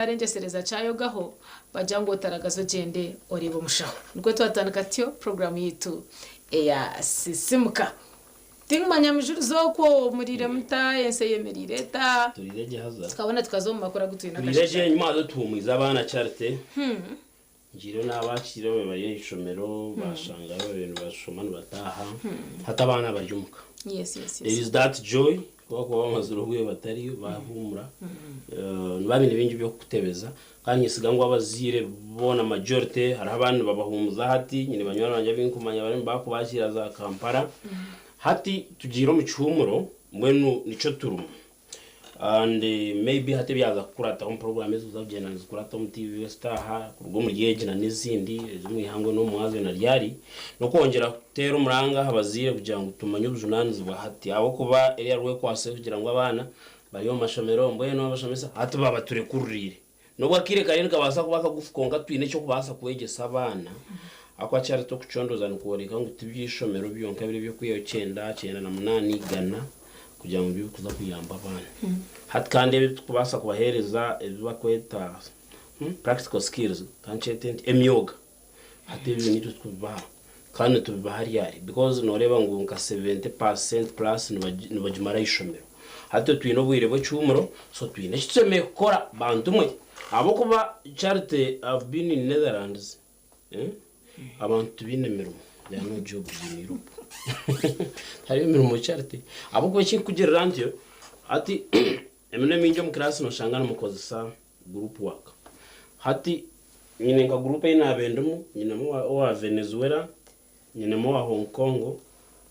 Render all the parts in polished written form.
Kyarengyesereza kyayogaho, bagira ngu otaragaza ogyende oreebe omushaho. Nikwo twatandika tutyo puroguraamu yaitu eya Sisimuka. Tinkumanya mujurizi okwo muriire muta, ensi eyemereire eta? Turiire gye haza. Tukabona tukaza omu makuru agu twine Turiire gye akasheeshe. enyima haza tuhumwize abaana Charity. Ngiireyo naabakiire babaire bari aha ishomero baashangayo babaire nibashoma nibataaha. Hati abaana bari omuka. There is that joy ku bakuba bamazire obwire batariyo baahuumura. Nibiba biine bingi by'okukutebeza kandi niinyesiga ngu abazaire boona majority hariho abandi nibabahuumuza hati, nyine banywani bangye abu nkumanya bariyo nibakubakiira za Kampala. Hati tugiire omu kihuumuro mbwenu nikyo turimu. And maybe hati ebyaza kukurataho omu program ezikuza kugyenda nizikurata omu TV West aha kuruga omuri egi na n'ezindi ez'omu ihangwe n'omu mwazyo na ryari n'okwongyera kuteera omuranga aha bazaire kugira ngu tumanye obujunanizibwa hati ahabw'okuba eriya rwekwatso kugira ngu abaana bari omu mashomero mbwenu abashomesa hati baaba turekuririire N'obu akaire kariyo nikabaasa kuba kagufu kwonka twine eky'okubaasa kwegyesa abaana. Ahakuba kyareta okucondooza nikworeka ngu ti by'eishomero byonka biri eby'okwihayo kyenda, 98, igana kugira ngu nibyo birikuza kuyamba abaana. Hati kandi ebi turikubaasa kubaheereza ebi barikweta practical skills, ka nkyete nti emyoga. Hati ebyo nitwe tukubibaha kandi nitubibaha ryari because noreeba ngu nka 70% plus nibagimara ahishomero. Hati itwe twine obwire bw'ekihumuro so twine eki tushemereire kukora bantu mwe ahabw'okuba Charity I've been in Netherlands eh abantu tibaine mirimo there are no jobs in Europe tihariyo mirimo Charity ahabw'okuba ekinkukugirira ntyo hati emirimo emingi omu class noshanga nimukozesa group work hati Nyine nka guruupu ei naaba ndimu, nyinemu owa Venezuela, nyinemu owa Hong Kong,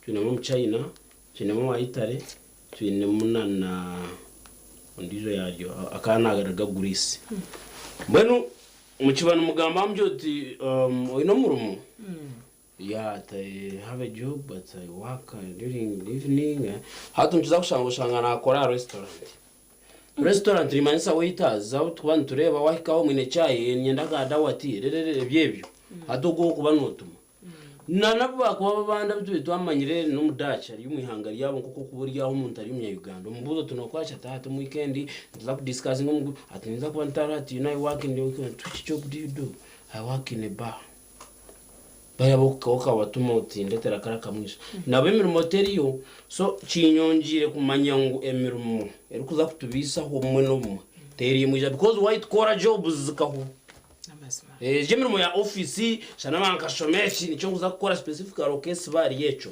twinemu Omuchaina, twinemu owa Italy, twinemu na na ondiijo yaaryo akaba naaruga Greece. Mbwenu mukiba nimugamba mugira oti oine omurimo? Yeah, ati I have a job but I work during the evening. Hati nituza kushanga oshanga naakora aha restaurant. Restaurant nimanyisa waiters abu tukuba nitureeba wahikaho mwine chai niinyenda ka dawa tea rerere ebyo ebyo hati ogwo ow'okuba nootuma. Na n'abu baakuba abandi abu tubaire twamanyire n'omu Dutch ari omu ihanga ryabo nk'oku okuba ori aho omuntu ari omunya Uganda omubuuza oti nookora ki ati hati omu weekend nituza ku discussinga omu group ati ninza kuba ntariho ati you know I work in the weekend which job do you do I work in a bar. Bariya okabatuma oti ndetera kari akamwisho. Nabo emirimo teriyo so kinyongyeire kumanya ngu emirimo erikuza kutubaisaho obumwe n'obumwe teriyo mwija because white collar jobs zikahwaho. Egyo emirimo ya office shana naba nkashoma eki nikyo nkuza kukora specifically okesiba ahari ekyo.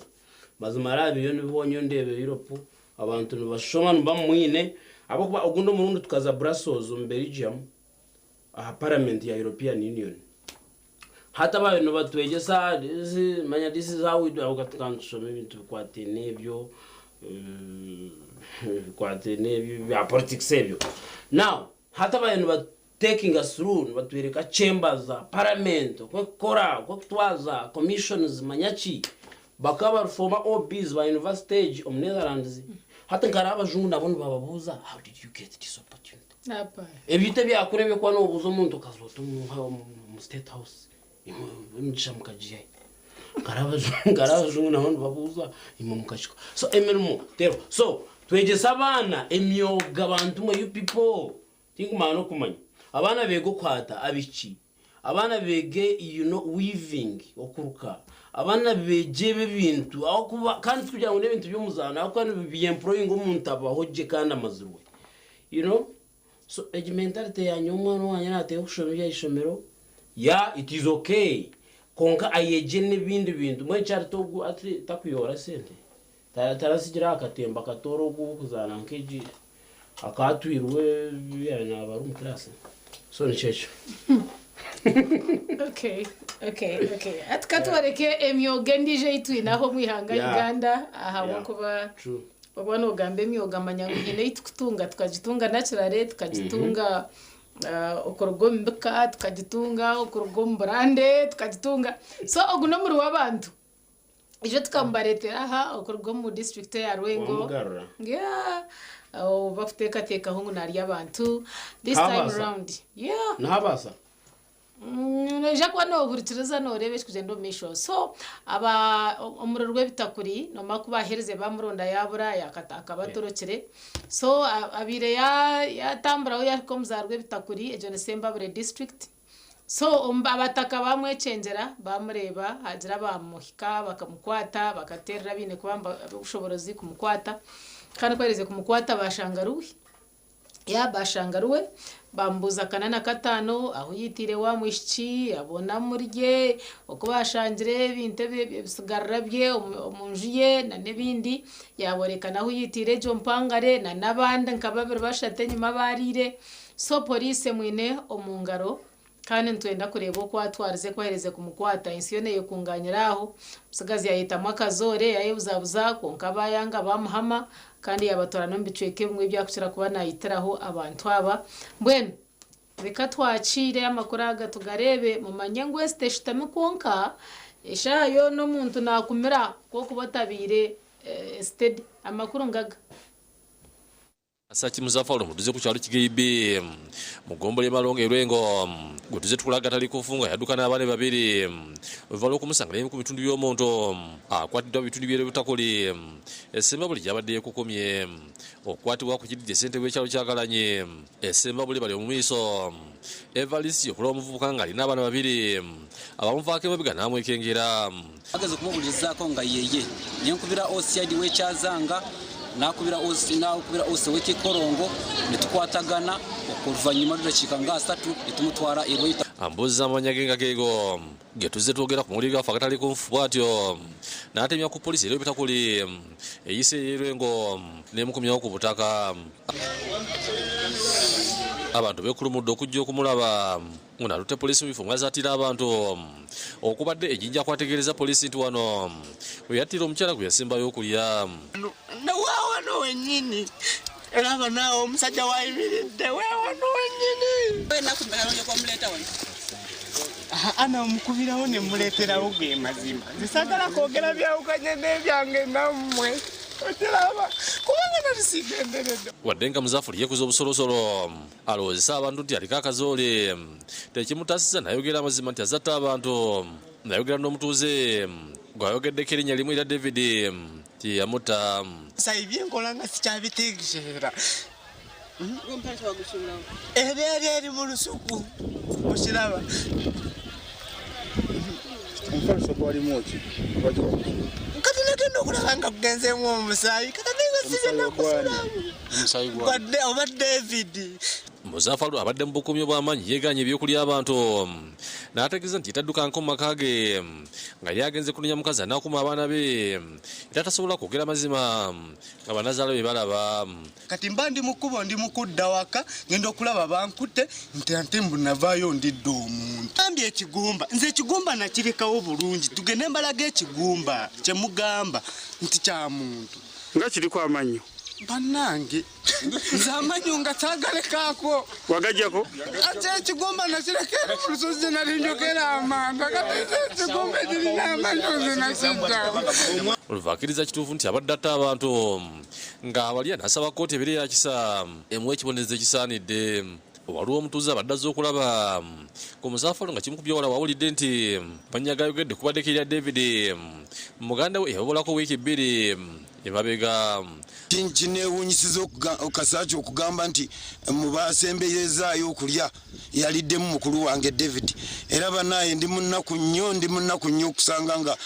Mazima hariho biriyo nibihwaho nyowe ndeeba Europe abantu nibashoma nibamwine ahabw'okuba ogundi omurundi tukaza Brussels omu Belgium aha parliament ya European Union. Hati ababaire nibatwegyesa this manya this is how we do aho tukaba nitushoma ebintu bikwataine ebyo bikwataine ebyo bya politics ebyo. Now hati ababaire niba taking us through nibatwereka chambers za parliament oku ekukora, oku ekutwaza, commissions manya ki, bakaba bari former OBs ba university egi omu Netherlands. Hati nka hariho abajungu nabo nibababuuza how did you get this opportunity? Ebyo tebyakura eby'okuba noobuuza omuntu okaza oti omu state house imwe emigisha mukagiiha hi? Nkare abajungu nabo nibabuuza imwe mukakikora. So emirimo teriho. So twegyese abaana emyoga bantu mwe you people tinkumanya n'okumanya. Abaana beege okuhaata abaishiki, abaana beege you know weaving okuruka, abaana beegye ebi ebintu ahabw'okuba kandi tikugira ngu n'ebintu by'omuzaano ahabw'okuba nibiemployinga omuntu abaho gye kandi amazirwe. You know so egi mentality ya nyowe omwana owangye nateekwa kushoma ebyaishomero yeah it is okay kwonka ayegye nebindi bintu mbwenu Charity ogu ati takuyoora sente taratsigire aha katemba katooro ogu owokuzana nkegi akatwirwe yaaba naba ari omu class so nikyo ekyo. Okay, okay, okay. Hati katworeke emyoga endiijo ei twine aha omu ihanga Uganda ahabw'okuba True. Oba noogamba emyoga manya ngu haine ei turikutunga tukagitunga naturally, tukagitunga okuruga omu bika, tukagitunga okuruga omu burande, tukagitunga. So ogu n'omuri w'abantu. Ijo tukamubareetera aha okuruga omu disiturikiti eya Rwengo. Wamugarura? Yeah. Ou bakuteekateekaho ngu naarya abantu. This time Naabaasa? round. Yeah. Naabaasa? Noija kuba noohurikiriza nooreeba ekirikugyenda omu maisho. So, aba omuriro gw'ebitakuri noomanya ku baaherize baamuronda yaabura akaba atorokire. So abaire yaatamburaho yaahika omu zaaro rw'ebitakuri, egyo ni Sembabule district. So abataka baamwekyengyera baamureeba haagira abaamuhika bakamukwata bakateerera abaine kuba ab'obushoboorozi kumukwata. Kandi ku baaherize kumukwata baashanga ari we. Yaaba ashanga ari we, bamubuuza kana na kataano, ahu yaitiire wa mwishiki, aboona amurye, oku baashangire ebintu ebisigarira bye omu nju ye n'ebindi. Yaaboreka n'ahu yaitiire egyo mpangare n'abandi nka babiri bashatu enyima abu ariire. So poriisi emwine omu ngaro. Kandi nitwenda kureeba oku atwarize ku aherize kumukwata. Ensi yoona eyekungaanyire aho. Omutsigazi yaayetamu akazoore, yaayebuzabuza, kwonka baayanga baamuhama, kandi yaabatwara n'omu bicweka ebimwe ebi arikukira kuba naayitiraho abantu aba. Mbwenu reka twakiire amakuru aga tugareebe, mumanye ngu ensi teshutami kwonka, eshaaha yoona omuntu naakumira ku orikuba otabaire steady. Amakuru ngaga. Asaki Muzafaru omutuuze ku kyalo Kigeibi mu ggombolola y'e Malongo e Lwengo gwe tuzze tukola agatali kufu nga yadduka n'abaana be babiri oluvannyuma lw'okumusanga n'ebimu ku bitundu by'omuntu akwatiddwa mu bitundu by'e Lwebutakuli e Ssembabule gy'abadde yeekukumye. Okukwatibwa kwe kiddiridde ssentebe w'ekyalo Kyagalanyi e Ssembabule Baryomumaiso Evarist okulaba omuvubuka ng'alina abaana babiri abamuvaako emabega n'amwekengera. Bageze kumubuulirizaako nga yeye. Nenkubira OCID w'e Kyazanga, nakubira OC nakubira OC w'e Kikorongo nitukwatagana oluvannyuma lw'edakiika nga asatu nitumutwara e Rwaita. Ambuuziza amannya ge nga geego ge tuzze twogera ku mawulire gaffe agatali kunfu bw'atyo n'atemya ku poliisi era ebitakuli eyise ey'e Lwengo n'emukomyawo ku butaka. Abantu beekulumudde okujja okumulaba. Ono atutte poliisi mu bifo mw'azaatira abantu okubadde e Jinja kw'ategeerezza poliisi nti wano we yattira omukyala gwe yasembayo okulya. Wewano wennyini olaba naawe omusajja wayimiridde wewano wennyini. Ana omukubirawo ne muleeterawo ge mazima. Nze saagala kwogera byawukanye n'ebyange nammwe. Okiraba kubanga nali sigenderedde. Wadde nga Muzafuli yeekuza obusolosolo Alowoozesa abantu nti aliko akazoole tekimutaasiza n'ayogera amazima nti azze atta abantu. Nayogera n'omutuuze gw'ayogeddeko erinnya limu erya David nti ye yamutta. Sayi byenkola nga sikyabitegeera. Eri eri mu lusuku okiraba. Omufaliso gwalimu ki? Lwaki wagusuula? Kati nagenda okulaba nga gugenzeemu omusaayi kati ate nga sigenda kusulamu. Omusaayi gwa Gwadde oba David. Muzafalu abadde mu bukuumi obw'amaanyi yeegaanye eby'okulya abantu n'ategeeza nti taddukanko mu maka ge nga ye agenze kunoonya mukazi anaakuuma abaana be era tasobola kwogera mazima nga bannazaala be balaba. Kati mba ndi mu kkubo ndi mu kudda waka ngenda okulaba bankutte nti ate mbu navaayo ndidde omuntu. Gambye ekigumba nze ekigumba nakirekawo bulungi tugende mbalaga ekigumba kye mugamba nti kya muntu. Nga kiriko amannyo. Bannange nze amannyo nga saagalekaako. Wagajjako? Ate ekigumba nakireka eri mu lusozi gye nali njokera amanda kati nze ekigumba ekirina amannyo nze nakijjawo. Oluva akkiriza kituufu nti abadde atta abantu ng'abalya n'asaba kkooti ebeere ya kisa emuwe ekibonerezo ekisaanidde. Waliwo omutuuze abadde azze okulaba ku Muzafalu nga kimukubye wala wawulidde nti amannya g'ayogedde kubaddeko erya David muganda we eyababolako wiiki bbiri emabega. Kinneewuunyisiza Kasakya okugamba nti mu baasembeyezaayo okulya yaliddemu mukulu wange David era bannaaye ndi mu nnaku nnyo, ndi mu nnaku nnyo okusanga nga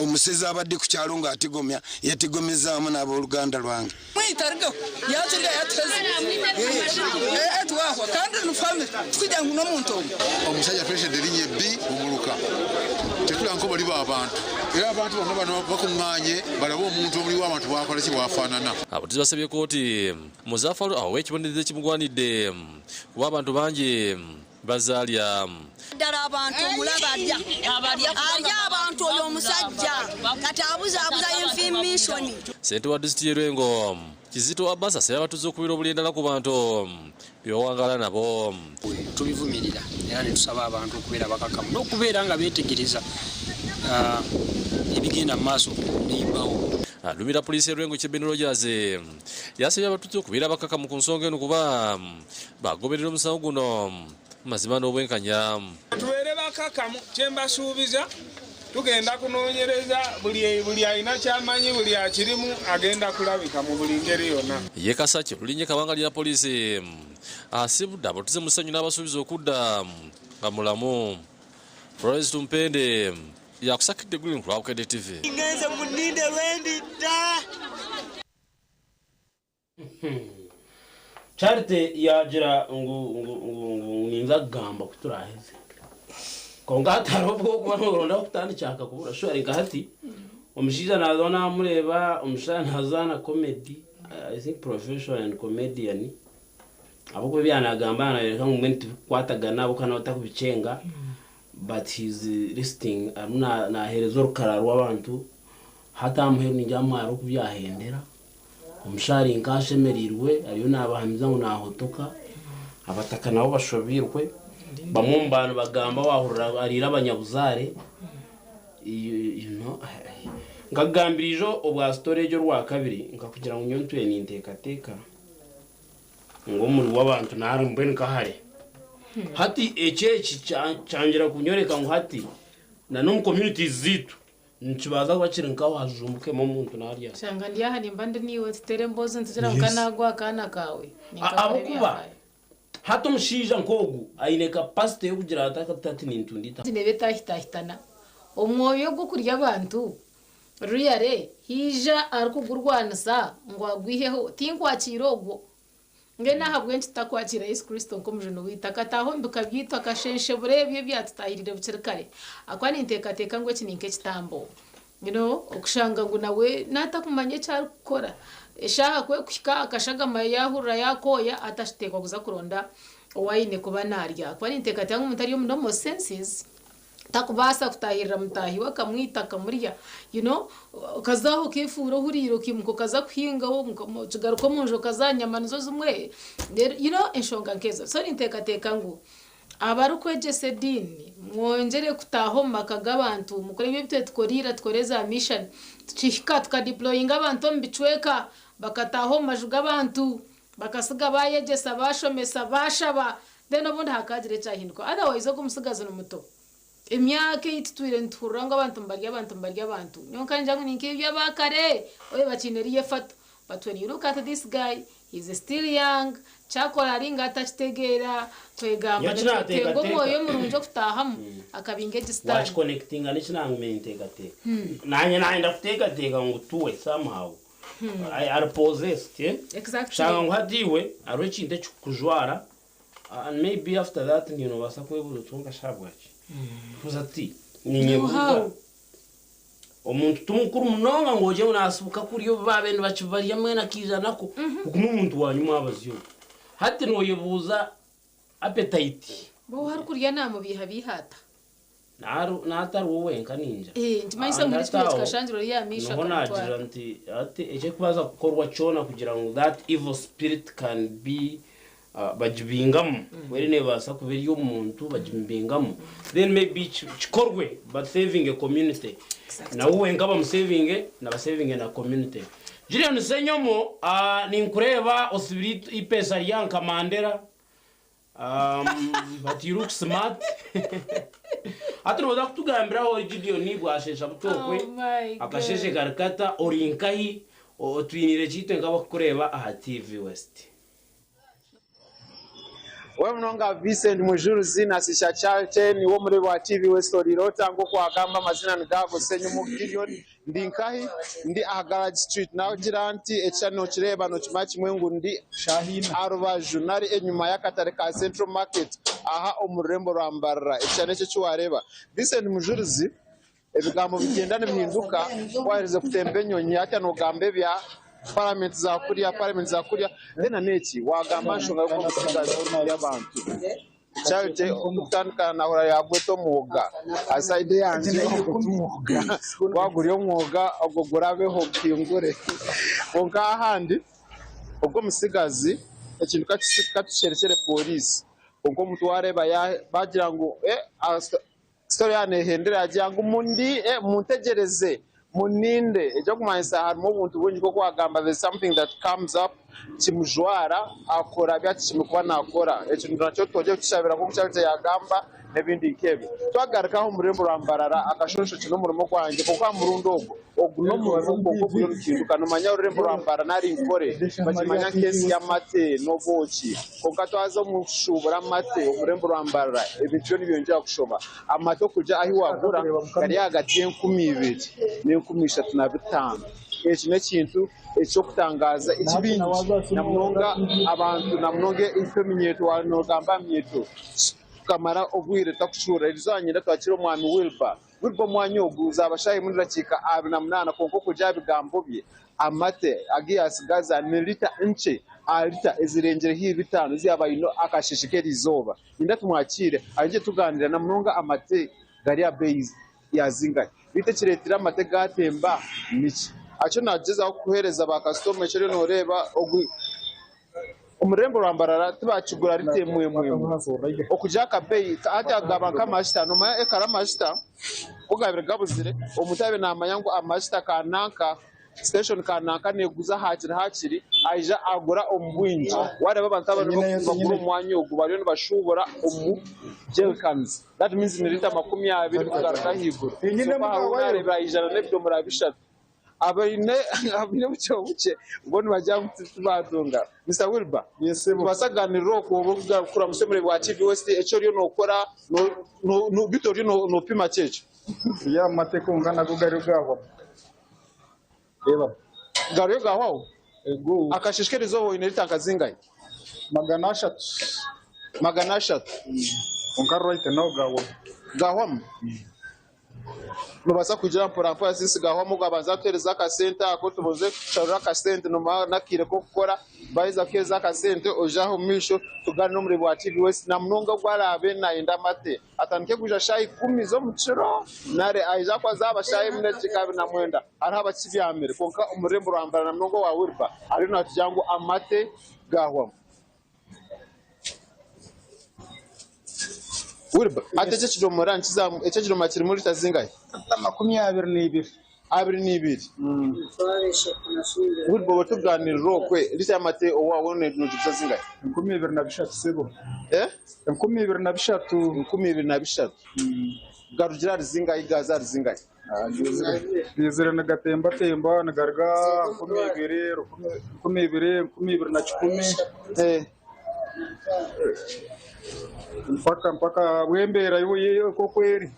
omusezi abadde ku kyalo ng'atigomya yatigomezaamu n'abooluganda lwange. Omusajja atuleetedde erinnya ebbi mu muluka. Tetulaba nko bali b'abantu era abantu bonna bano bakuŋŋaanye balabe omuntu omuli w'abantu bw'akola ki bw'afaanana. Abatuuze basabye kkooti Muzafalu awe ekibonerezo ekimugwanidde kuba abantu bangi bazaalya. Ddala abantu omulaba alya alya abantu oyo omusajja kati abuzaabuza information. Ssentebe wa disitulikiti y'e Lwengo, Kizito Abbas asabye abatuuze okubeera obulyendala ku bantu be bawangaala nabo. Tubivumirira era ne tusaba abantu okubeera abakakkamu n'okubeera nga beetegereza ah, ebigenda mu maaso neyibawo. Adumira poliisi y'e Lwengo Kyebeni Rogers yasabye abatuuze okubeera abakakamu ku nsonga eno kuba bagoberera omusango guno mazima n'obwenkanya. Tubeere bakakamu, kyembasuubiza tugenda kunoonyereza buli buli alina kyamanyi buli akirimu agenda kulabika mu buli ngeri yonna. Ye Kasakye olulinye kabangali ya poliisi asibudde abatuze mu ssanyu n'abasuubiza okudda nga mulamu. Florence Tumpende yakusakidde eggulire ku lwa Bukedde TV. Ngenze muninde lwendidda. Charity yagira ngu ngu ngu ngu ninza kugamba ku turaheze kwonka hatariho obwokuba noronda kutandikira akakubura sure nka hati omushaija naza namureeba omushaija nazaana comedy I think professional and comedian ahabw'okuba ebi yanagamba nayoreka ngu mbwenu tibikukwatagana ahabw'okuba nawe takubikyenga but he's listing arimu naheereza orukara rw'abantu hati aha muheru ningira ngu hariho oku byahendera Omushaho ari nk'ashemereirwe ariyo naabahamiza ngu naahotoka. Abataka nabo bashobeirwe. Bamwe omu bantu bagamba waahurira ariire abanyabuzaare. You know, nkakugambira ijo obwa story egyo orwakabiri nkakugira ngu nyowe ntwire ninteekateeka ngu omuri w'abantu nari mbwenu nkahare. Hati eki eki kyangira kunyoreka ngu hati na n'omu communities zaitu Nikibaasa kuba kiri nkaho hajumbukemu omuntu narya. Shanga ndi aha nimba ndi naiwe tuteere emboozi nitugira ngu ka naagwa aha kaana kaawe. Ninkakora Ahabw'okuba ebyafaayo. hati omushaija nk'ogu aine capacity y'okugira ati ati nintunda eitaka. Neeba etahitahitana. Omwoyo gw'okurya abantu really haija arikugurwanisa ngu agwiheho tinkwakiira ogwo. Mbwenu ahabw'enki tutakwakiira Yesu Kristo nk'Omujuni waitu, akataaha omu bika byaitu, akashenshebura ebyo ebyatutaahiriire bukiri kare? Ahakuba ninteekateeka ngu eki ni nk'ekitambo. You know, okushanga ngu nawe naatakumanya eki arikukora. Eshaaha ku erikuhika, akashagama yaahurira yaakooya, atakiteekwa kuza kuronda ou aine kuba naarya. Ahakuba ninteekateeka ngu omuntu ari omu normal senses, Takubaasa kutaahirira mutaahi we akamwita akamurya you know okaza aho okefuura ohuriire okaimuka okaza kuhinga okigaruka omunju okaza aha nyama nizo zimwe you know enshonga nkezo so ninteekateeka ngu abarikwegyesa ediini mwongyere kutaaha omu maka g'abantu mukore ebyo ebi twari tukora ira tukore za mission tukihika tukadiployinga abantu omu bicweka bakataaha omu maju g'abantu bakasiga bayegyesa bashomesa bashaba Then obundi hakaagira ekyahinduka. Otherwise ogu omutsigazi ni muto. Emyaka ei tutwire nituhurira ngu abantu nibarya abantu nibarya abantu. Nyowe nkangira ngu ninka eby'abaakare oye bakiine eriyo efato. But when you look at this guy, he is still young, kyakora ari nga atakitegeera, kwegamba Nyowe eki nitwetenga naateekateeka omwoyo omurungi okutaahamu akabinga egi sitaane. Wakikonectinga n'eki naagume ninteekateeka. Naanye naayenda kuteekateeka ngu tuwe somehow. Ari possessed eh? Exactly. Shanga ngu hati iwe hariho ekintu ekikukujwara and maybe after that niiwe nobaasa kwebuuza oti kwonka shi ahabwaki? Kuza ati ninyebuuza How? omuntu ti mukuru munonga ngu ogye ngu nasibuka kurya obu baabaire nibakibarya mbwenu akaija nako ogu n'omuntu waanywa omwabazyo ogu. Hati noyebuuza appetite. Bo harikurya namubiihabiiha ata? N'atari we wenka ningira. Eh, nikimanyisa ngu And n'ekipimo hati aho kikashangirwa ori aha maisho niho naagira akamutwara. nti hati ekirikubaasa kukorwa kyona kugira ngu that evil spirit can be bagibingamu weri nebaasa kuba eri omu muntu bagimubingamu then maybe kikorwe but saving a community nawe wenka bamusevinge nabasevinge na community. Gideon Ssenyomo ninkureeba osibire eipeesa rya nka Mandela. But you look smart. Hati noza kutugambira aho ori Gideon bwashesha buta okwe Oh my God. akasheshe kari kata ori nkahi otwinire ki itwe nk'abakukureeba aha TV West. We munonga Vincent Mujuruzi na Sisha Charity niwe omureebi wa TV West oriirota nk'oku wagamba amazina nigago Ssenyumu Gideon Ndi nkahi? Ndi aha Garage Street. Naagira nti, Ekishushani nookireeba, nookimanya kimwe ngu ndi aha rubaju nari enyima y'akatare ka Central Market aha omu rurembo rwa Mbarara. Ekishushani eki eki waareeba. Vincent Mujurizi, Ebigambo bigyenda nibihinduka ku waaherize kutemba enyonyi hatya noogamba ebya Paramenti za kuriya, Paramenti za kuriya. Then na n'eki, waagamba aha nshonga y'okuba omutsigazi y'abantu. Charity okutandika nahurira yagweta omwoga aha side eyangye ogwo ti mwoga gwaba guri omwoga ogwo gurabeho guhingure kwonka ahandi ogwo omutsigazi ekintu katukyerekyere poriisi kwonka omuntu wareeba bagira ngu story yaaba nehendera yagira ngu muntegyereze muninde ekyokumanyisa harimu obuntu bwingi nkoku wagamba there's something that comes up. Kimujwara akora ebi atushemereire kuba naakora. Ekyo nakyo twongye kukishabira nk'oku Charity yaagamba n'ebindi nk'ebyo. Twagaruka aha omu rurembo rwa Mbarara, akashonshoki n'omurimo gwangye kwonka aha murundi ogu, ogu n'omurimo kwonka oguriyo niguhinduka. Noomanya orurembo rwa Mbarara nari Nkore bagimanya nk'ensi y'amate n'obwoki. Kwonka twaza omu kushuubura amate omu rurembo rwa Mbarara, ebintu byo nibyongyera kushoba. Amate okuruga ahu waagura gari ahagati y'enkumi ibiri n'enkumi ishatu na bitaano. Eki n'ekintu eky'okutangaaza eki baingi na munonga abantu na munonga itwe eminyeeto waaba noogamba aha minyeeto tukamara obwire tutakukihuurira. Erizooba niinyenda twakire omwami Wilber. Wilber omwanya ogu zaaba shaaha emwe n'edakiika 28 kwonka okuruga aha bigambo bye amate agu yaatsigaza ni lita nkye aha lita ezirengire haihi bitaano ezi yaaba aine akasheeshe k'erizooba. Niinyenda tumwakiire aije tugaaniira na munonga amate gari aha beeyi ya zingahi? Beitu ekireetire amate gaatemba niki? Akyo naagyezaho kuheereza baakasitoma eki oriyo nooreeba ogu omu rurembo rwa Mbarara tibakigura rita emwe emwe emwe. Okugira akabeeyi hati agaba nk'amajita noomanya ekare amajita ku gaabaire gabuzire omuntu yaabaire naamanya ngu amajita ka nanka Station kananka neguza hakiri hakiri aija agura omu bwingi. Wareba abantu abariyo nibagura omu mwanya ogu bariyo nibashubura omu jerrycans that means ni lita 20 kugaruka ahaiguru. So ku hariho narebera ijana n'ebidomora bishatu. Abaine abaine obukye bukye bo nibagira ngu tibatunga. Mister Wilber, nitubaasa kuganirira okwo obu orikukuramutsya omureebi wa TV West eki oriyo nokora no no beitu oriyo nopima ki ekyo? Turi aha mate kwonka nago gariyo gahwamu. Reeba. Gariyo gahwaho? Ego. Akasheeshe k'erizooba oine lita nka zingahi? 300. 300. Kwonka right now gahwamu. Gahwamu? Nobaasa kugira mpora mpora since gahwamu ogabanza atuhereza akasente ako tubuze kusharura akasente nomara n'akaire k'okukora baheza kuhereza akasente oije aha omu maisho tugaanire n'omureebi wa TV West namunonga ogu araabe nayenda amate. Atandike kwija shaaha ikumi z'omu kiro nari aije ahakuba zaaba shaaha emwe n'edakiika 29 hariho abakibyamire. Kwonka omu rurembo rwa Mbarara na munonga owa Wilber hariyo naatugira ngu amate gaahwamu. Wilber, hati eki ekidomora nikiza eki ekidomora kirimu lita zingahi? 22. 22. Wilber oba tugaanirira okwe, lita y'amate owaawe noogiguza zingahi? 2003 sebo. Eh? 2003. 2003. Garugire ahari zingahi gaaza ahari zingahi? Gaizire nigatembatemba nigaruga 2000, 2000, 2100. Eh. Mpaka mpaka ahabw'embeera nk'oku eri.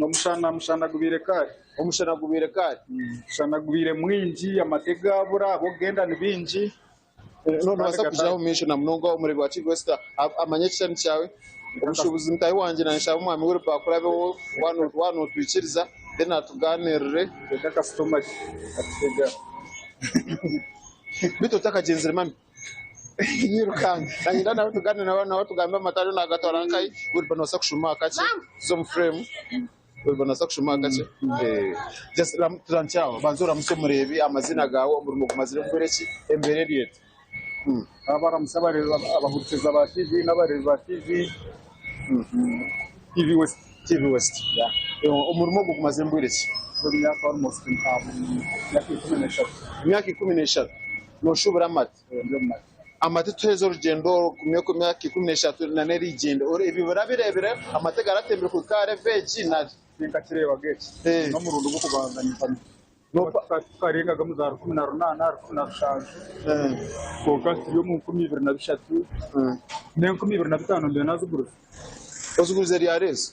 Omushana omushana gubaire kare. Omushana gubaire kare. Omushana gubaire mwingi, amate gaabura, ab'okugenda ni baingi. Nobaasa kugira omu maisho na munonga omureebi wa TV West amanye ekishushani kyawe. Omushuubuzi mutaahi wangye nanshaba omwami Wilber akurabeho waaba notwikiriza then atugaaniirire. Reka kasitoma atutega. Beitu otakagyenzire mami. Yirukanga. Nanyenda nawe tugaaniire nawe nawe atugambe amate ariyo nagatwara nkahi. Wilber nobaasa kushuma aha kakye tuze omu frame. Wilber nobaasa kushuma aha kakye. Just tutandikire aho. Banza oramutsye omureebi amazina gaawe, omurimo gumazire kukora ki, embeera eri eta. Abaramutse abahurikiza ba TV n'abareebi ba TV, TV West. TV West. Omurimo ogu gumazire mbwire ki? Emyaka almost emyaka 13. Emyaka 13. Noshubura amate? Ndi omu mate. Amate tuheza orugyendo oru kumyaka 13 na n'erigyendo. Ebi orabireebire amate garatembire kuhika aha level egi nari? Tinkakireebaga eki. N'omurundi gw'okubanza nimpamya. Tukarengaga omu za 2008, 2007. Kwonka turi omu 2003. N'e2005 mbaire naazigurize. Ozigurize ryari ezo?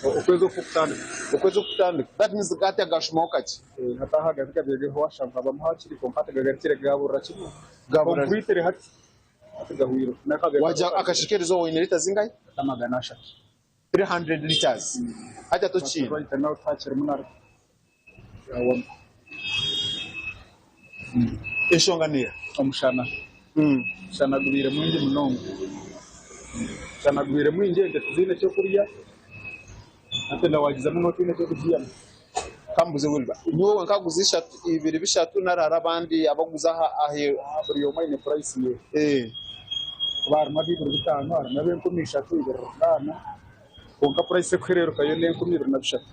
Okwezi oku kukutandika. Okwezi oku kukutandika. That means hati gashumaho kakye. Hati aha gabiire gariho washanga habamu hakiri kwonka hati gagarukire gaburira kimwe. Gaburira. Completely hati. Hati gahwire. Wagira akasheshe k'erizooba oine lita zingahi? 300. 300 liters. Hati tokiine. Right now tuhakirimu na Enshonga neeha? Omushana. Omushana gubaire mwingi munonga. Omushana gubaire mwingi ente tiziine kyokurya. Hati na waagizamu nootiine ekyokugiihamu. Kambuze Wilber, niiwe wenka aguza ishatu, ibiri bishatu nari hariho abandi abakuguza aheeru? Buri omwe aine price ye. Kuba harimu ab'ibiri bitaano, harimu ab'enkumi ishatu, ibiri runaana. Kwonka price ekuhereerukayo n'enkumi ibiri na bishatu.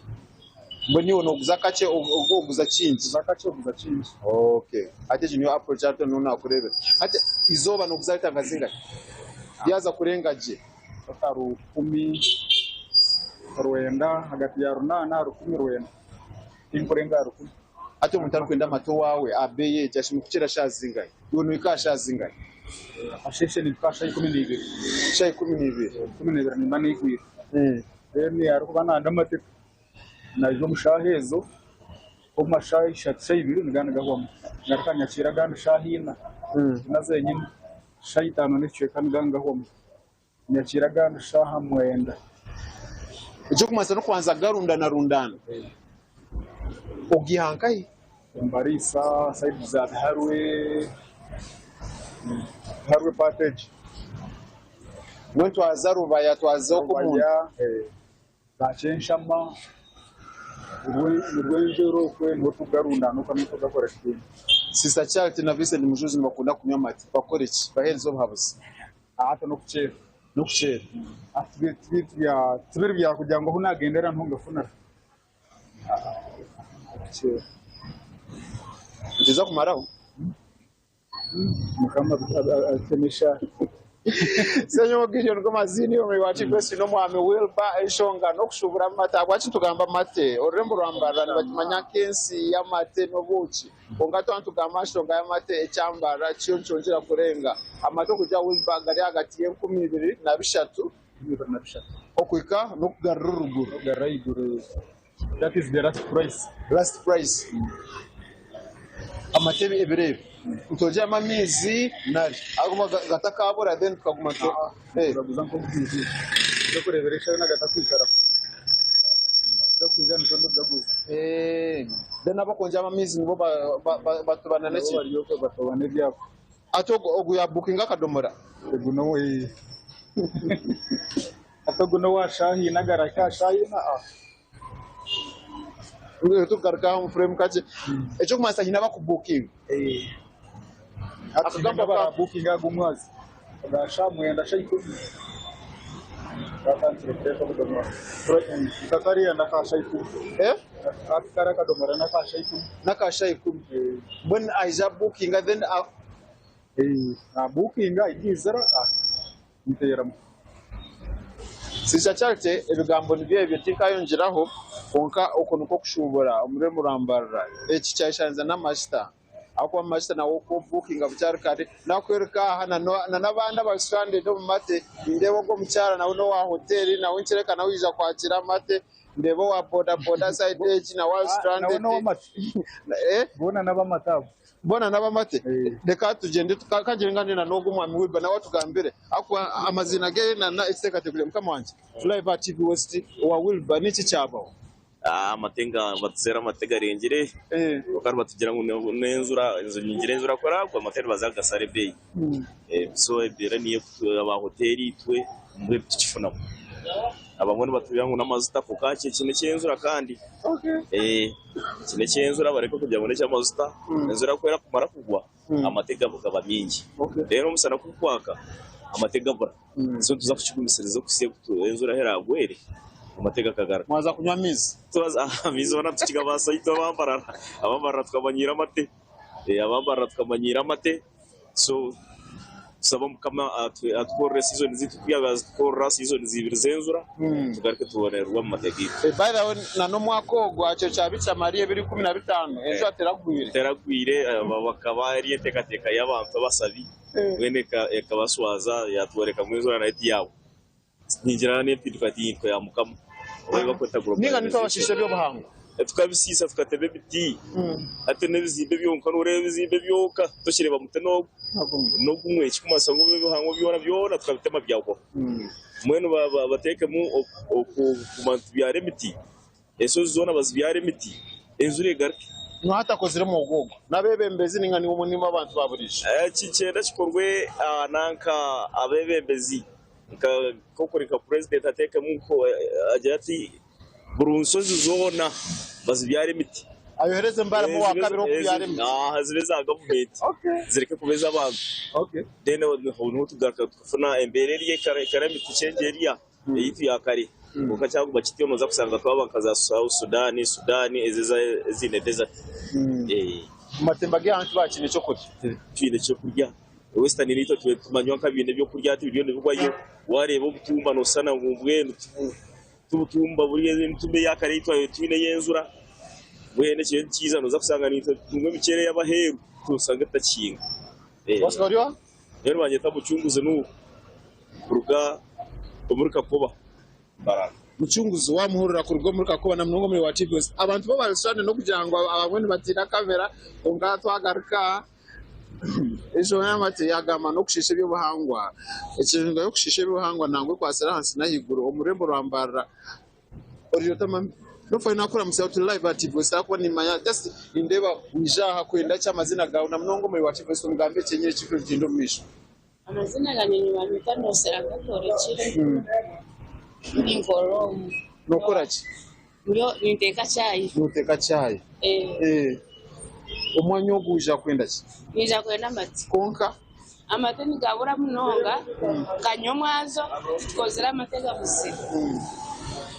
Mbwenu iwe noguza kakye ogwo oguza kingi? Oguza kakye oguza kingi. Okay. Hati egyo niyo approach hati niho nakureebera. Hati izooba noguza lita nka zingahi? Ryaza kurenga gye. Lita 100, 90, ahagati ya 800 aha 1090. Tinkurenga aha 1000. Hati omuntu arikwenda amate owaawe aha beeyi egyo ashemereire kukira shaaha zingahi? Iwe nohika aha shaaha zingahi? Akasheeshe nimpika aha shaaha 12. Shaaha 12? 12 nimba neigwire. Then arikuba nayenda amate naija omu shaaha ezo, omu mashaaha ishatu shaaha ibiri nigaba nigahwamu. Ngaruka nyakiira agandi shaaha ina, ina zenyine, shaaha itaano n'ekicweka nigaba nigahwamu. Nyakiira agandi shaaha 9. Eky'okumanisa n'okubanza kugarundanarundaana. Ogiiha nkahi? Embariisa sayidi za Biharwe, Biharwe paati egi. Mbwenu twaza Rubaya twaza oku omuntu. Rubaya, za Kyenshama, Rwenzori okwe niho turikugarundaana okwe niho turikugakora kitiinwa. Sister Charity na Vincent Mujuzi nibakunda kunywa amate. Bakore ki? Baheereze obuhabuzi. Hati n'okukyera. N'okukyera. Hati tibiri bya kugira ngu ahu naagendera niho ngafunira. Okukyera. Nituza kumaraho. Mukama ateme eshaaha. Ssenyogo Gideon Gomazini omuri wa Kigwesi n'omwami Wilber enshonga n'okushubura amate. Ahabwaki nitugamba amate? Orurembo rwa Mbarara nibakimanya nk'ensi y'amate n'obwoki. Kwonka twaba nitugamba aha nshonga y'amate ekya Mbarara kyo nikyongyera kurenga. Amate okuruga Wilber gari ahagati y'e2300 okuhika n'okugarura oruguru. That is the last price. Last price. Amate ebiro ebi nitwongyeramu amaizi nari ahabw'okuba gatakabura then tukaguma tu Ah, turaguza nk'obuguzi. Ebyokureebera eshaho yoona gatakwikaraho. Gakwija nitwo nitugaguza. Eh, then abakwongyeramu amaizi nibo batobana Nabo neki? bari okwo batobana ebyabo. Ati ogu ogu yabukinga akadomora. Ogu n'owe. Hati ogu n'owa shaaha ina agarahika aha shaaha ina. Ah. Tukugaruka aha omu furemu kakye. Ekyokumanyisa haine abakubukinga. Hati haine abarabukinga ago omwazi aga shaaha 9 shaaha 10 batandikire kureeta obudomora. Nka kariya n'aka shaaha 10. Aka kariya akadomora n'aka shaaha 10. N'aka shaaha 10. Mbwenu aija abukinga then. Abukinga aigizira nteeramu. Sister Charity ebigambo nibyo ebyo tinkayongyeraho kwonka okwo nikwo kushuubura omuri Murambarara. Eki kyayeshanza n'amashita ahabw'okuba amashita nawe ku obukinga bukyari kare nakwereka aha na n'abandi abari stranded omu mate nindeeba ogwo omukyara nawe n'owa hoteri nawe nikyoreka nawe yaija kwakira amate ndeeba owa boda boda side egi nawe ari stranded. Nawe n'owamate. Boona n'abamate abo. Boona n'abamate? Reka tugyende ka ngire ngane na n'ogwo omwami Wilber nawe atugambire ahakuba amaziina ge na ekiteekateeko kye. Mukama wangye, turi live aha TV West owa Wilber niki ekyabaho? Amate nga batuseera amate garengire kwonka nibatugira ngu n'enjura ningira enjura ku eraagwe amate nibaza kugasara ebeeyi so embeera niyo aba hoteeri itwe mbwenu tukifunamu. Abamwe nibatubwira ngu n'amajuta kwonka eki n'eky'enjura kandi. Eki n'eky'enjura bareke kugira ngu n'eky'amajuta. Enjura ku erikumara kugwa amate gaba maingi. Reero omushana ku gukwaka amate gabura. So nituza kukigumisiriza okuhitsya obu enjura ahu eraagwere amate gakagaruka. Mwaza kunywa amaizi? Amaizi hoona tikigabaasa itwe aba Mbarara. Aba Mbarara tukamanyiira amate. Aba Mbarara tukamanyiira amate. So tusaba mukama atukorere season zaitu ku yaabaire azitukorera seasons ibiri z'enjura tugaruke tubonererwe omu mate gaitu. By the way na n'omwaka ogu aha kiro kya Bikira Maria ebiro 15 enjura teragwire. Teragwire bakaba eri enteekateeka y'abantu abasabi mbwenu ekabashwaza yatworeka ngu enjura nayo tiyaagwa. Ningira n'empinduka tihinduka ya Mukama oba ei barikweta Ninga nitwe abashiisha globalization. eby'obuhangwa. Tukabisiisa tukatema emiti hati n'ebizimbe byonka nooreeba ebizimbe byonka tokireeba muti n'ogwo n'ogumwe ekirikumanyisa ngu eby'obuhangwa byona byona tukabitema byahwaho. Mbwenu bateekemu okuguma nitubyara emiti Enshozi zoona bazibyare emiti, enjura egaruke. Noha atakozire mwogo ogwo? N'abeebembezi nainga nimwe abantu ba buriijo? Eki nikyenda kikorwe nanka abeebembezi nka nk'okuri nka purezidenti ateekemu agire ati buri nshozi zoona bazibyare emiti. Ayohereze Mbaramu owa kabiri ow'okubyara emiti. Zibe eza gavumenti zireke kuba ez'abantu. Then niho tugaruka tukafuna embeera eri ekara emiti kyengye eriya. Eyaitu ya kare. Kwonka kyaguma kityo noza kushanga twaba nka za South Sudan, Sudan ezo eziine desert. Omu matemba g'eihanga tibakiine ekyokurya. Titwine kyokurya. Western naitwe tube nitumanywa nk'abaine ebyokurya hati biriyo nibigwayo. Wareeba obutumba noshushana ngu mbwenu tibutumba buri emitumba eya kare ei twabaire twine ey'enjura. Mbwenu ekiro nikiija noza kushanga naitwe nitutunga emiceeri ey'abaheeru nosanga tutakihinga. Waasiga ori oha? Nyowe nibanyeta Mucunguzi Nuhu kuruga omuri Kakoba, Mbarara. Mucunguzi wamuhurira kuruga omuri Kakoba na munonga omuri wa TVS. Abantu bo barishushane n'okugira ngu abamwe nibatiina kamera kwonka twagaruka enshonga y'amate yagamba n'okushiisha eby'obuhangwa. Enshonga y'okushiisha eby'obuhangwa nangwa ekwatsire ahansi n'ahaiguru omu rurembo rwa Mbarara. Oriire ota mami? Nofayo nakuramutsya oti live aha TVS ahakuba nimanya just nindeeba wija aha kwenda ki amazina gaawe na munonga omuri wa TVS omugambe ekyenyine ekirikugyenda omu maisho. Amazina gangye nibanyeta Nosera Gatorekire. Ninkorera omu. Nokora ki? Ninteeka chai. Noteeka chai? Eh. Omwanya ogu wija kwenda ki? Ninza kwenda amate. Kwonka? Amate nigabura munonga, nkanywa omwazo titukozire amate gabuzire.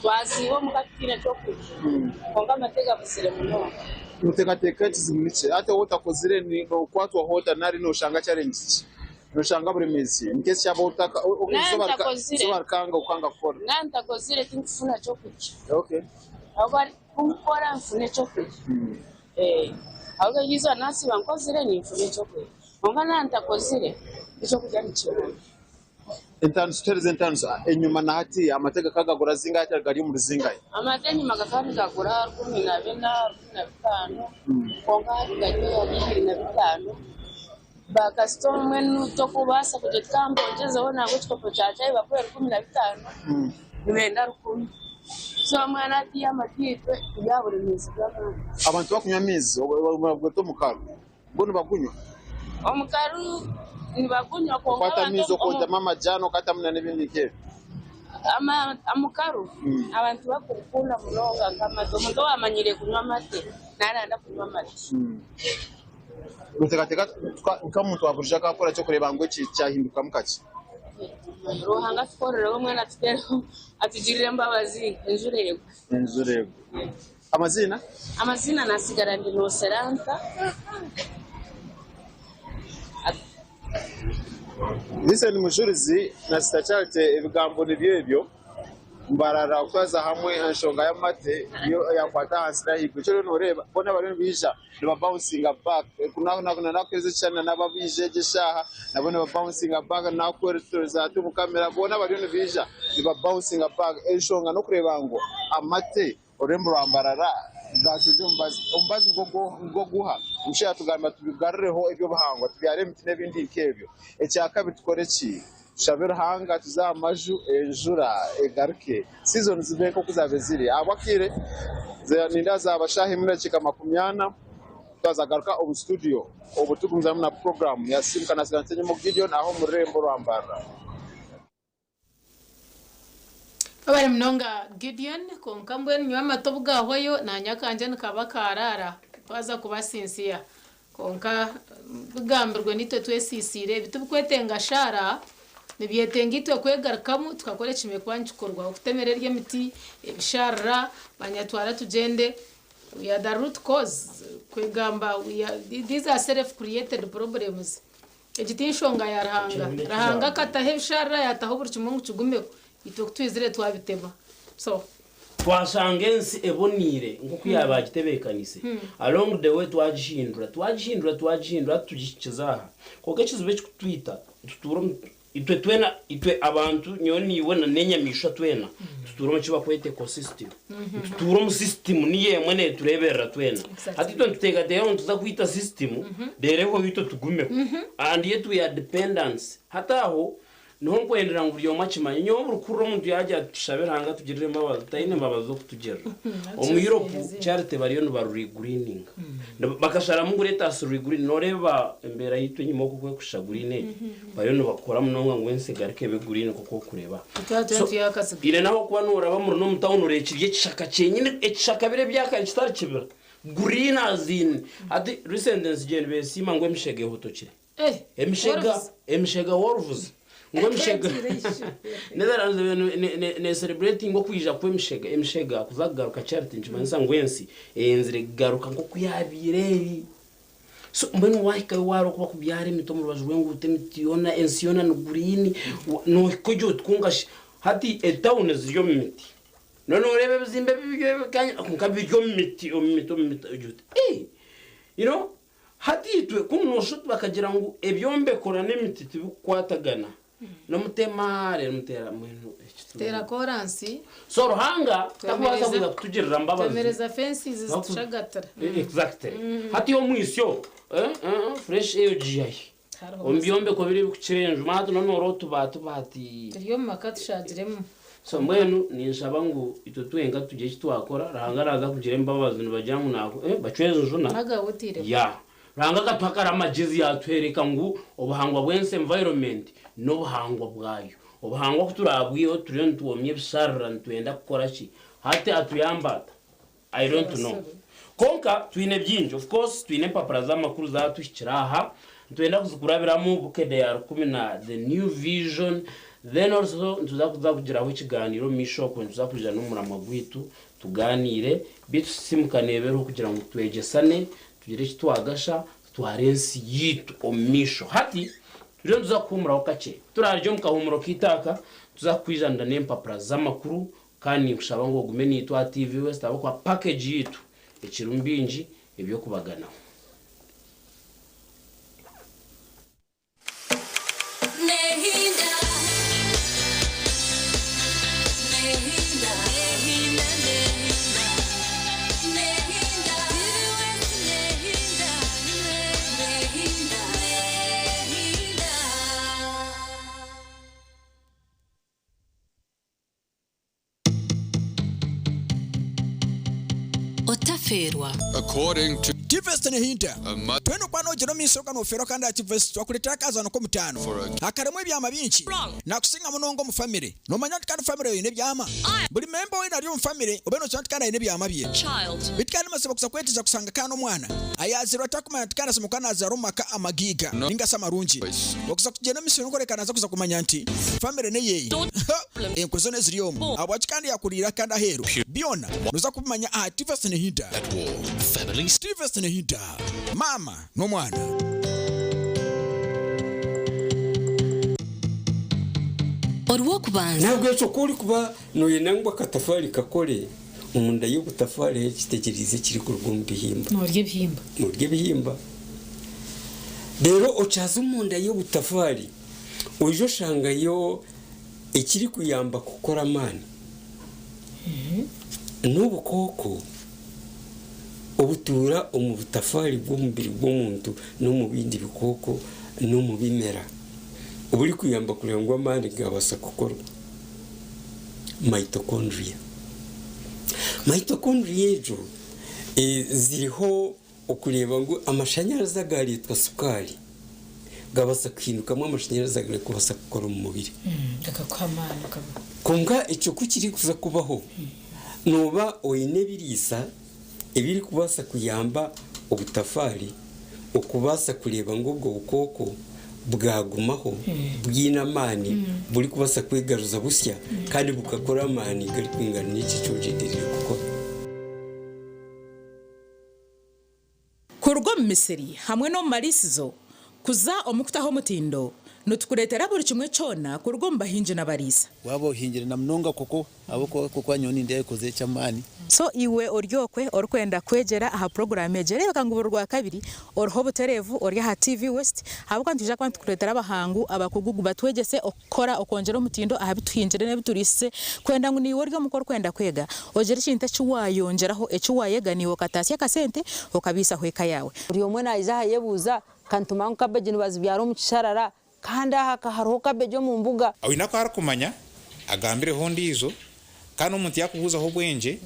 Twaziibwa omuka tutaine kyokurya kwonka amate gabuzire munonga. Noteekateeka ekizibu niki? Hati waaba otakozire nokwatwaho ota nari noshanga challenge ki? Noshanga buremeezi ki? Nk'eki kyaba otaka Naaba ntakozire. Izooba rikanga okanga kukora. Naaba ntakozire tinkufuna kyokurya. Okay. Ahabw'okuba kunkukora nfuna ekyokurya. Ahabw'okuba eryo izooba naasiiba nkozire ninfuna ekyokurya. Kwonka naaba ntakozire, ekyokurya nikibura. Entaaniso tuheereze entaaniso enyima na hati amate gakaba gagura zingahi hati gari omuri zingahi? Amate enyima gakaba nigagura 14, 15 kwonka hati gari ahari 25. Baakasitoma mbwenu tokubaasa kugira oti ka mbongyezeho nangwa ekikopo kya chai bakuhe 15 nibenda rukumi. So mbwenu hatiiya amate itwe turi aha buremeezi bw'amaani. Abantu bakunywa amaizi nibagweta omukaru bo nibagunywa? Omukaru nibagunywa kwonka Okwata abantu amaizi okongyamu amajani okatamu n'ebindi nk'ebyo. Omukaru abantu bakugukunda munonga nk'amate. Omuntu owamanyire kunywa amate naranda kunywa amate. Noteekateeka nk'omuntu wa burijo akaakora ki okureeba ngu eki kyahindukamu kakye? Ruhanga atukorereho mbwenu atuteereho atugirire embabazi enjura egwe. Enjura egwe. Amaziina? Amaziina nasigara ndi Noseranta. Vincent Mujurizi na Sister Charity ebigambo nibyo ebyo. Mbarara kutwaza hamwe enshonga y'amate niyo yakwata ahansi n'ahaiguru. Ekyo oriyo noreeba boona bariyo nibaija niba bouncing back nakuhereza ekishushani na n'abo abaija egi eshaaha nabo niba bouncing back nakuhereza hati omu kamera boona bariyo nibaija niba bouncing back. Enshonga n'okureeba ngu amate Orurembo rwa Mbarara rwatungire omubazi. Omubazi nigwo guha? Omushaija yatugambira tubigarureho eby'obuhangwa, tubyare emiti n'ebindi nk'ebyo. Ekyakabiri tukore ki? Tushabe Ruhanga tuze aha maju enjura egaruke, seasons zibe nk'oku zaabaire ziri. Ahabw'akaire nindeeba zaaba shaaha emwe n'edakiika makumyana, twaza kugaruka omu studio obwo turikugumizamu na puroguraamu ya Simuka na Nsenyimo Gideon aha omu rurembo rwa Mbarara. Webare munonga Gideon, kwonka mbwenu nyowe amate obu gahwayo nanye akangye nikaba karaara twaza kuba sincere kwonka bigambirwe nitwe twesisiire ebi tibikwetenga shaara nibyetenga itwe kwegarukamu tukakora ekishemereire kuba nikikorwa okutemera eryo emiti ebisharara banyatwara tugyende we are the root cause kwegamba we are these are self created problems. Egi ti nshonga ya Ruhanga. Ruhanga akataho ebisharara yataho buri kimwe ngu kigumeho, itwe ku twizire twabitema. So. Twashanga ensi eboniire nk'oku yaaba agitebeekanise. Along the way twagihindura, twagihindura, twagihindura hati tugihikize aha. Kwonka ekizibu ekikutwita, nitutuura omu, itwe twena, itwe abantu, nyowe naiwe na n'enyamaishwa twena, Nitutuura omu ki barikweta ecosystem. Nitutuura omu system niyo emwe neetureeberera twena. Hati itwe nituteekateeka ngu nituza kwita system reero ehweho itwe tugumeho. And yet we are dependants. Hati aho niho nkwendera ngu buri omwe akimanye. Nyowe buri kuhurira omuntu yaagira ati tushabe Ruhanga atugirire embabazi, taine mbabazi z'okutugirira. Omu Europe charity bariyo nibaru regreeninga. Bakasharamu ngu let us regreen. Nooreeba embeera yaitu enyima oku oku erikushusha green egi. Bariyo nibakora munonga ngu ensi egaruke ebe green nk'oku orikureeba. Twaba So, tuyakaziga. ire n'ahabw'okuba nooraba muri n'omu tawuni oreeba kiri ekishaka kyenyine, ekishaka biri ebyakare kitari kibira. Green as in. Hati recent nsigiire nibeesiima ngu emishega ehotokire. Eh, Emishega, wolves. emishega wolves. Ngu emishega Netherlands ebaire ne celebratinga okwija kw'emishega emishega kuza kugaruka Charity nikimanyisa ngu ensi eyenzire kugaruka nk'oku yabaire eri. So mbwenu wahikayo wareeba oku bakubyara emiti omu rubaju rw'enguuto emiti yoona ensi yoona ni green nohika ogye oti kwonka shi hati etawuni ziri omu miti noneho noreeba ebizimbe kwonka biri omu miti omu miti omu miti ogira oti eeh you know Hati itwe kunu noshusha oti bakagira ngu ebyombeko na n'emiti tibikukwatagana. Nomutema reero muteera mbwenu eki tu. Teera koransi. So Ruhanga takubaasa kuza kutugirira mbabazi. Twemereza fences zitushagatira. Exactly. Hati omwisyo fresh air ogiiha hi? Omu byombeko biri ebikukira enju hati nonoora otubaati baati. Turi omu maka tushagiremu. So mbwenu ninshaba ngu itwe twenka tugire eki twakora, Ruhanga naaza kugira embabazi nibagira ngu naaku eh bacweza enjuna. Nagawutiiremu. Yeah. Ruhanga akatuha kare amagyezi yaatwereka ngu obuhangwa bw'ensi environment n'obuhangwa bwayo. Obuhangwa ku turaabwiheho turiyo nitwomya ebisharara nitwenda kukora ki? Hati atuyambe ata? I don't know. Kwonka twine bingi. Of course twine empapura z'amakuru zatuhikire aha. Nitwenda kuzikurabiramu Bukedde ya rukumi na The New Vision. Then also nituza kuza kugiraho ekiganiiro omu maisho okwo nituza kwija n'omuramwa gwaitu tuganiire. Beitu sisimuka neebereho kugira ngu twegyesane, tugire eki twagasha, tutware ensi yaitu omu maisho. Hati turiyo nituza kuhuumuraho kakye. Ku turaarugye omu kahuumuro kaitu aka, nituza kukwijanira n'empapura z'amakuru Kandi ninkushaba ngu ogume naitwe aha TV West ahabw'okuba package yaitu ekirimu bingi eby'okubaganaho. Otafeerwa. According to. Tivest Nehinda, A Twena okuba nogyenda omu maisho ga nofeerwa kandi aha Tivest twakureetera akazaano k'omutaano akarimu ebyama bingi. Nakusinga munonga omu famire. Nomanya nti kandi famire yawe eine ebyama? Buri memba weena ari omu famire obe nokimanya nti kandi aine ebyama bye. Beitu kandi mazima kuza kwetegyereza kusanga kandi omwana ayazairwe atakumanya nti kandi asemeriire kuba nazaarwa omu maka amagaiga ninga shi amarungi. Okuza kugyenda omu misiri n'okworeka naza kuza kumanya nti famire n'eyeeye. Enkwe zoona eziri omu, ahabwaki kandi yakuriire kandi aheeru, byona noza kubimanya aha Tivest Nehinda. Tivest Nehinda, maama n'omwana. Orw'okubanza. N'ahabw'ekyo ku orikuba nooyenda ngu akatafaari kakore, omunda y'obutafaari hariho ekitegyereize ekirikuruga omu bihimba. Noorya ebihimba. Noorya ebihimba. Reero okyaza omunda y'obutafaari, oija oshangayo ekirikuyamba kukora amaani. N'obukooko obutuura omu butafaari bw'omubiri gw'omuntu n'omu bindi bikooko n'omu bimera oburikuyamba kureeba ngu amaani gaabaasa kukorwa. Mitochondria. Mitochondria egyo ziriho okureeba ngu amashanyarazi agareetwa sukaari gabaasa kuhindukamu amashanyarazi agarikubaasa kukora omu mubiri. Gakakuha amaani okaba. Kwonka ekyo ku kirikuza kubaho, nooba oine ebiriisa ebirikubaasa kuyamba obutafaari okubaasa kureeba ngu obwo bukooko bwagumaho bwine amaani burikubaasa kwegaruza busya kandi bukakora amaani garikwingana n'ekyo eki ogyendereire kukora. Kuruga omu misiri hamwe n'omu mariisizo kuza omu kutaho omutindo, nitukureetera buri kimwe kyona kuruga omu bahingi n'abariisa. Waaba ohingire na munonga koko ahabw'okuba koko nyowe nindeeba ekozire eky'amaani. So iwe ori okwe orikwenda kwegyera aha puroguraamu egi, reebeka ngu buri Rwakabiri oriho obutereevu ori aha TV West ahabw'okuba nitwija kuba nitukureetera abahangu abakugu batwegyese Kora okwongyera omutindo aha bi tuhingire n'ebi turiisize kwenda ngu naiwe ori omuka orikwenda kwega ogire ekintu eki waayongyeraho eki waayega naiwe okataasya akasente okabiisaho eka yaawe. Buri omwe naija aha ayebuuza, Ka nitumanya ngu kabeegi nibazibyara omu kisharara, kandi aha ka hariho kabeegi omu mbuga. Oine aku arikumanya, agambireho ondiijo, kandi omuntu yaakubuuzaho obwengye,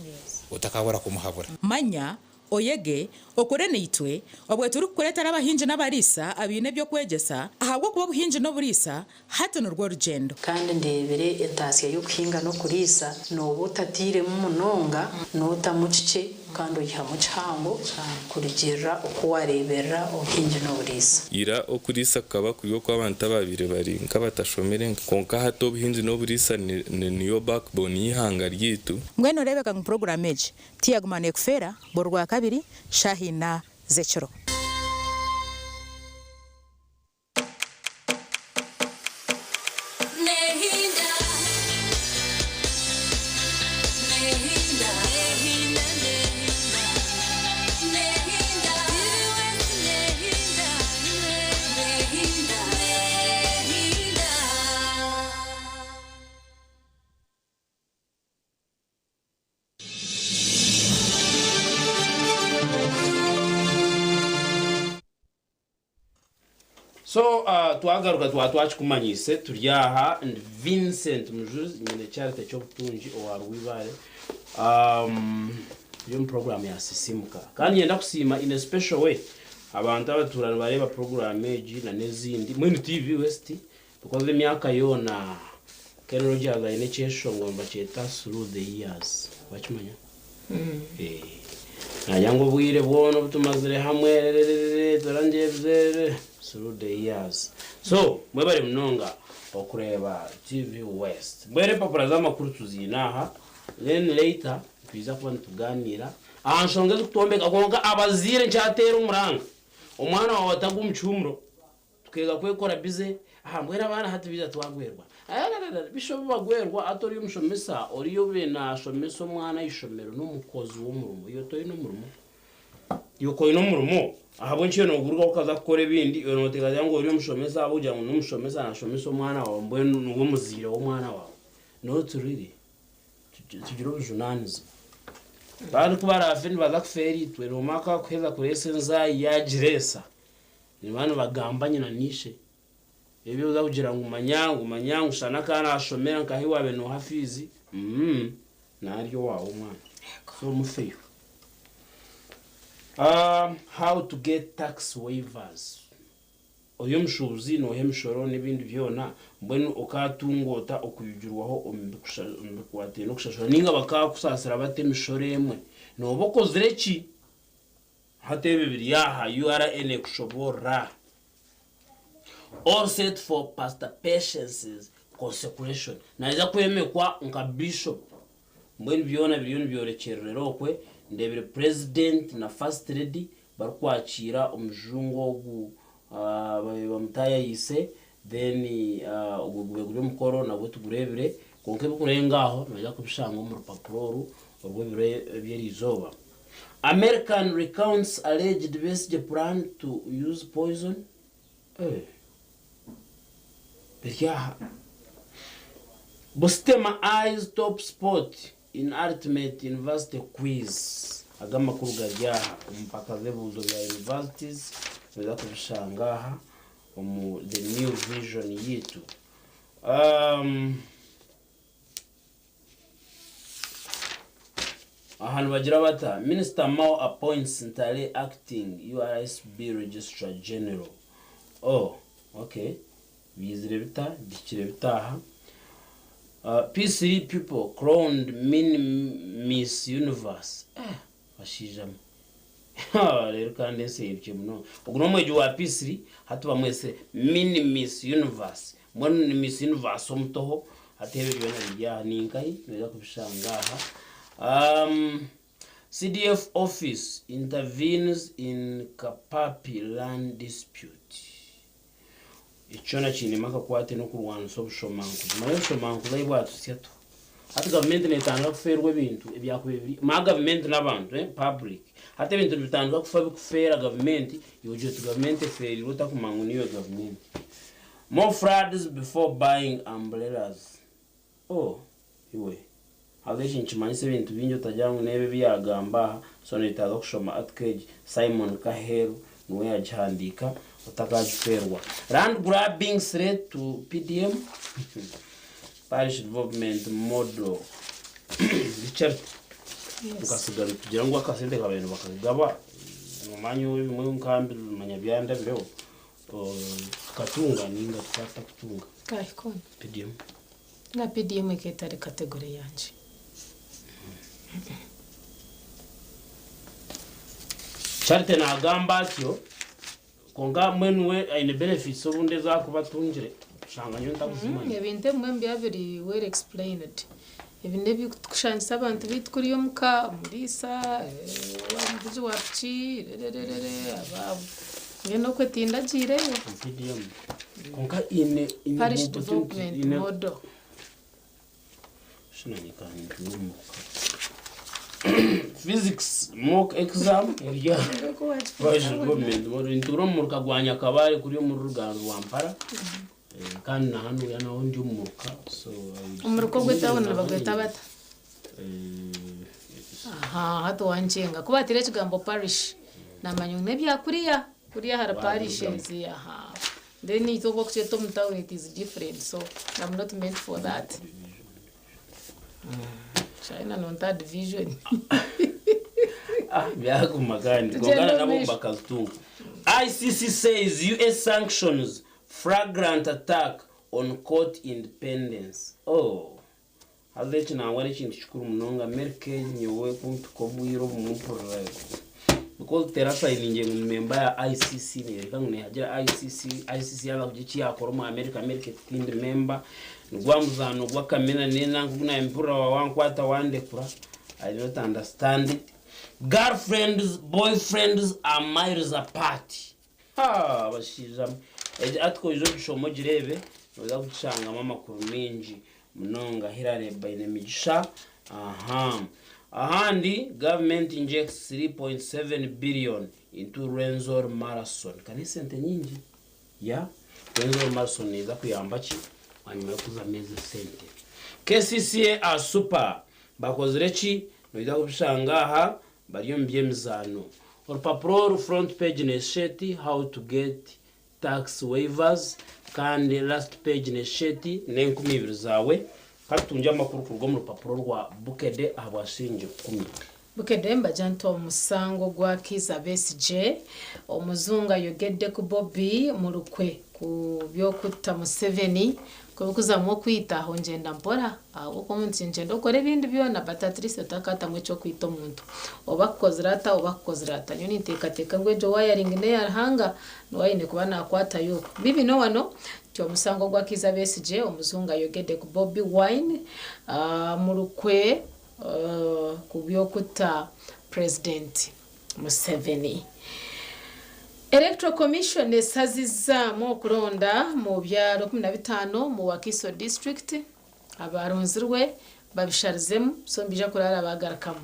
otakabura kumuhabura. Manya Oyege, okore naitwe, obwe turikukureetera abahingi n'abariisa abaine eby'okwegyesa, ahabw'okuba obuhingi n'oburiisa hati nirwo rugyendo. Kandi ndeebire entaasya y'okuhinga n'okuriisa, nooba otatairemu munonga, nootamu kikye. Kandi oihamu kihango kurugiirira oku waareeberera obuhingi n'oburiisa. Ira okuriisa kukaba kuri okw'abantu abaabaire bari nk'abatashomire kwonka hati obuhingi n'oburiisa niyo backbone y'eihanga ryaitu. Mbwenu oreebeka ngu puroguraamu egi tiyaguma neekufeera buri Rwakabiri shaaha ina z'ekiro. So uh, twagaruka twaba twakikumanyiise turi aha ndi Vincent Mujuzi nyine Charity Kyobutungi owa Rwibaare um, turi omu program ya Sisimuka kandi nyenda kusiima in a special way abantu abatuura nibareeba program egi na n'ezindi mbwenu TV West because emyaka yoona Ken Rogers aine ekyeshongoro nibakyeta Through the Years wakimanya? Nagira ngu obwire bwona obu tumazire hamwe rererere turangyebizere through the years. So mwebare munonga okureeba TV West. Mbwenu empapura z'amakuru tuziine aha then later nitwija kuba nituganiira aha nshonga ezikutwombeka kwonka abazaire nkyateera omuranga omwana waawe atagwa omu kihumuro. Tukeega kwekora bize, aha mbwenu abaana hati baija twagwerwa. Arararara bisha obu bagwerwa hati ori omushomesa oriyo obe nashomesa omwana aha ishomero n'omukozi w'omurimo iwe toine omurimo. Iwe ka oine omurimo ahabw'enki iwe nogurugaho okaza kukora ebindi iwe noteekateeka ngu ori omushomesa ahabw'okugira ngu n'omushomesa nashomesa omwana waawe mbwenu niwe muzaire w'omwana waawe. Not really. Tugire obujunanizibwa. Kandi ku baraafe nibaza kufeera itwe nomara kuheza kureesa enzaayi yagireesa. Nibaba nibagamba nyina na ishe ebi oza kugira ngu manya ngu manya ngu shana ka nashomera nkahi wabe noha fiizi umm nari owawe omwana so mufeyo. How to get tax waivers Ori omushuubuzi noha emishoro n'ebindi byona mbwenu okatunga ota okuyugirwaho omu bikwataine n'okushashura ninga bakakusaasira bata emishoro emwe noba okozire ki? Hati ebi biri aha, URA nekushoboorora. All set for Pastor Patience's consecration. Naija kwemekwa nka Bishop. Mbwenu byona biriyo nibyorekyererera okwe. Ndebire President na First Lady barikwakiira omujungu ogu babaire bamutayayiise then ogwo gube guri omukoro nagwo tugureebire. Kwonka ebikurenga aho noija kubishanga omu rupapura oru orw'ebiro eby'eriizooba. American recounts alleged Besigye plan to use poison Eh, biri aha. Busitema eyes top spot in ultimate university quiz. Aga amakuru gari aha omu mpaka z'ebibuuzo bya universities noija kubishanga aha omu The New Vision yitu. Um, Aha nibagira bata, Minisita Mao appoints Ntale acting URSB Registrar General. Oh, ok. Byizire bita? Bihikire bita aha? P3 pupil crowned mini Miss Universe. Eh, bashaija mwe. Reero kandi ensi eyirukire munonga. Ogu n'omwegi wa P3, hati bamwetsire mini Miss Universe. Mbwenu ni Miss Universe omutoho, hati ebyo byona biri aha. Ni nkahi? Noija kubishanga aha. CDF office intervenes in Kapapi land dispute. Eki kyona kiinemu akakwate n'okurwanisa obushomankuzi. Manya obushomankuzi ahi bwatuhitsya tuha. Hati gavumenti neetandika kufeerwa ebintu ebyakubaire biri, manya gavumenti n'abantu, public. Hati ebintu nibitandika kufa bikufeera gavumenti, iwe ogira oti gavumenti efeereirwe otakumanya ngu niiwe gavumenti. More floods before buying umbrellas. Oh, iwe. Haza eki nikimanyisa ebintu bingi otagira ngu n'ebi ebi yaagamba aha, so noyetaaga kushoma article egi, Simon Kaheru niwe yaagihandiika otakaagifeerwa. Land grabbing threat to PDM, Parish Development Model. Richard, tukasiga nitugira ngu akasente kabaire nibakagaba, nomanya ebimwe nka manya byandabireho, Tukatunga ninga tukaba tutakutunga? Kahika onu. PDM. Nga PDM eka etari category yangye. Charity nagamba atyo kwonka mbwenu we aine benefits obundi ezi arikuba atungire oshanga nyowe ntakuzimanya. Ebintu ebimwe nibiba biri well explained. Ebi n'ebirikushangisa abantu beitu kuriya omuka, omuriisa, omuvugi wa piki, rererere abo. Mbwenu okwe tindagiireyo. PDM. Kwonka eine eine Parish opportunity Development eine Model. Physics mock exam erya ntuura omu muruka gwa Nyakabare kuri omuri Rugando rwa Mpara Eh, kandi na hanuya naho ndi omu muruka so Omuruka ogw'etawuni nibagweta bata? Eh, Aha, hati wankyenga. Ku bateire ekigambo parish, namanya ngu n'ebya kuriya. Kuriya hari parishes, aha. Then itwe oku barikukyeta omu tawuni it is different so I'm not meant for that. China nonta division. Ah, byaguma kandi Tugyende kwonka omu nabo maisho. bakazitunga ICC says US sanctions flagrant attack on court independence oh haza eki nangwa n'ekintu kikuru munonga America egi nyowe kumpika obwire obumwe mpurira because terasayininge ngu ni member ya ICC neyoreka ngu nehagira ICC ICC yaza kugira eki yakora omu America America tindi member nigwa muzaano gw'akamina nenanka ogu nampurira wawankwata wandekura I don't understand it girlfriends boyfriends are miles apart ha abashaija mwe egi article oije ogishome ogireebe noza kugishangamu amakuru maingi munonga Hillary Bainemigisha aha ahandi government injects 3.7 billion into Rwenzori Marathon ka n'esente nyingi ya Rwenzori Marathon neeza kuyamba ki bwanyima y'okuzamu ezi sente KCCA are super bakozire ki noija kubishanga aha bari omu by'emizaano orupapuro oru front page nesheti how to get tax waivers kandi last page nesheti n'enkumibiri zaawe katutungye amakuru kuruga omu rupapuro rwa Bukedde ahabwa shilingi rukumi. Bukedde nibagira nti omusango gwa Kiiza Besigye, omuzungu ayogedde ku Bobi mu lukwe ku by'okutta Museveni ku bikuzamu okwita aho ngyenda mpora ahabw'okuba omuntu ningyenda okore ebindi byona but at least otakatamu eky'okwita omuntu oba akukozire ata oba akukozire ata nyowe ninteekateeka ngu egyo wiring n'eya Ruhanga niwe aine kuba nakwatayo okwo. Bibino wano nti omusango gwa Kiiza Besigye, omuzungu ayogedde ku Bobi Wine mu lukwe ku by'okutta Purezidenti Museveni. Electoral Commission esazizzaamu okulonda mu byaro 15 mu Wakiso district. Abaronzirwe babisharizemu so nibaija kuraara bagarukamu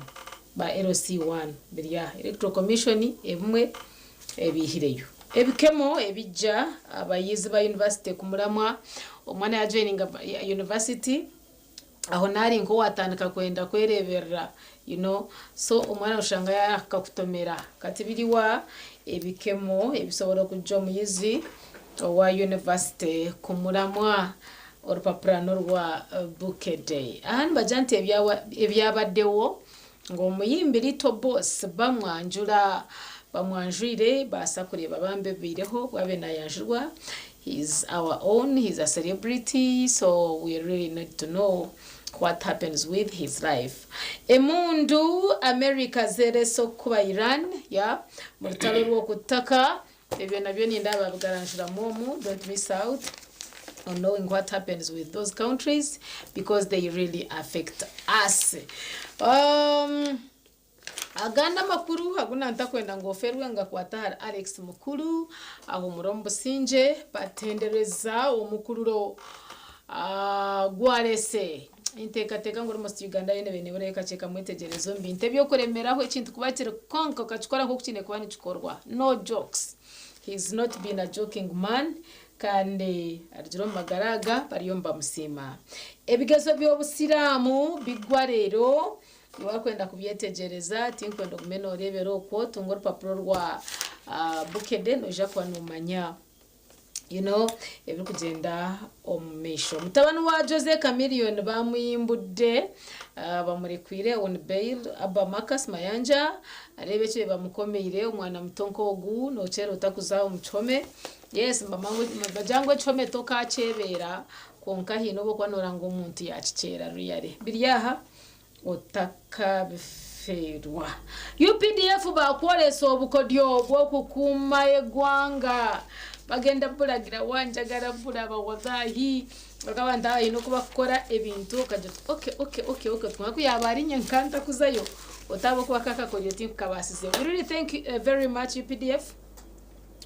ba LC1 biri aha. Electoral Commission ebimwe ebiihireyo. Ebikemo ebijja abayizi ba yunivasite kumuramwa omwana yajoininga yunivasiti aho nari nk'owatandika kwenda kwereberera you know so omwana oshanga yakakutomera kati biriwa ebikemo ebisobola okujja omuyizi owa yunivasite kumuramwa orupapura n'orwa Bukedde. Aha nibagira nti ebyabaddewo ng'omuyimbi Little Boss bamwanjura bamwanjwire baasa kureeba bambi ebibaireho bwabe nayanjurwa he's our own he's a celebrity so we really need to know what happens with his life. Emundu America zerese okukuba Iran ya mu rutaro rw'oku ttaka ebyo nabyo nindaaba babigaranjuramu omu don't miss out on knowing what happens with those countries because they really affect us. Agandi amakuru agu nantakwenda ngu oferwe ngakwata ahari Alex Mukulu ahumura omu busingye batendereza omukururo gwarese enteekateeka ngu almost Uganda yoona ebaire neburayo kakye kamwetegyereza omu bintu ebyokuremeraho ekintu kuba kiri konka okakikora nk'oku kiine kuba nikikorwa no jokes he's not been a joking man kandi arugire omu magara aga bariyo nibamusiima. Ebigezo by'obusiraamu bigwa reero wakwenda kubyetegyereza tinkwenda ogume nooreebera okwo tunga orupapuro rwa Bukedde noija kuba noomanya you know ebirikugyenda omu maisho. Mutabani wa Jose Chameleone bamuyimbudde bamurekwire on bail Abba Marcus Mayanja areebe eki bamukomeire omwana muto nk'ogu nokyera otakuza omu kihome yes nibagira ngu ekihome tokakyebeera kwonka haine obu okuba noranga omuntu yakikyera really biri aha otakabifeerwa. Feerwa. UPDF bakworesa obukodyo bw'okukuuma eggwanga. Bagenda bulagira wanjagala bulaba wallahi. Bakaba ntahaine oku bakukora ebintu okagira oti okay okay okay okay twonka ku yaaba ari nye nkantakuzayo otaba okuba kakakodyo tinkukabaasize. We really thank you very much UPDF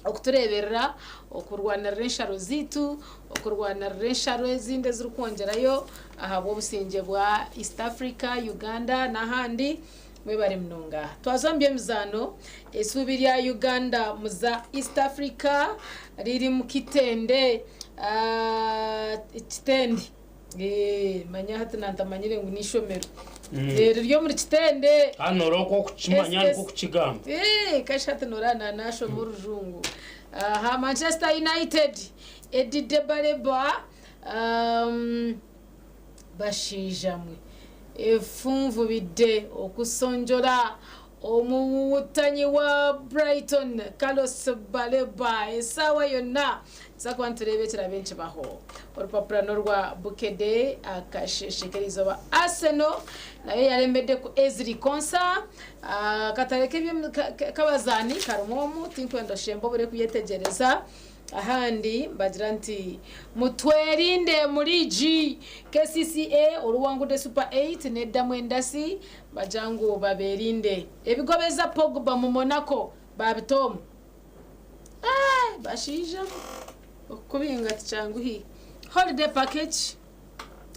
okutureeberera, okurwanirira ensharo zaitu, okurwanirira ensharo ezindi ezirikwongyerayo ahabw'obusingye bwa East Africa, Uganda n'ahandi. Mwebare munonga. Twaza omu by'emizaano, eisuubi rya Uganda mu za East Africa riri mu kitende, Kitende. Manya hati nantamanyire ngu n'eishomero. Riri omuri Kitende. Kandi noreeba oku orikukimanya nikwo orikukigamba. Kashi hati noreeba nanashoma orujungu. Aha Manchester United, Eddie Debaleba, Bashaija mwe, efunvubidde okusonjora omuwuwuttanyi wa Brighton Carlos Baleba esaawa yonna. Tuza kuba nitureeba ekirabe nikibaho. Orupapura n'orwa Bukedde akasheeshe k'erizooba. Arsenal nayo yaremedde ku Ezri Konsa. Akatare k'abazaani karimu omu, tinkwenda oshembe obure kuyetegereza. Ahandi mbagira nti mutwerinde muri gi KCCA oruwangude Super 8 neddamu endasi bagira ngu baberinde. Ebigobeza Pogba mu Monaco babita omu. Eh, bashaija okukubinga tikyanguhi. Holiday package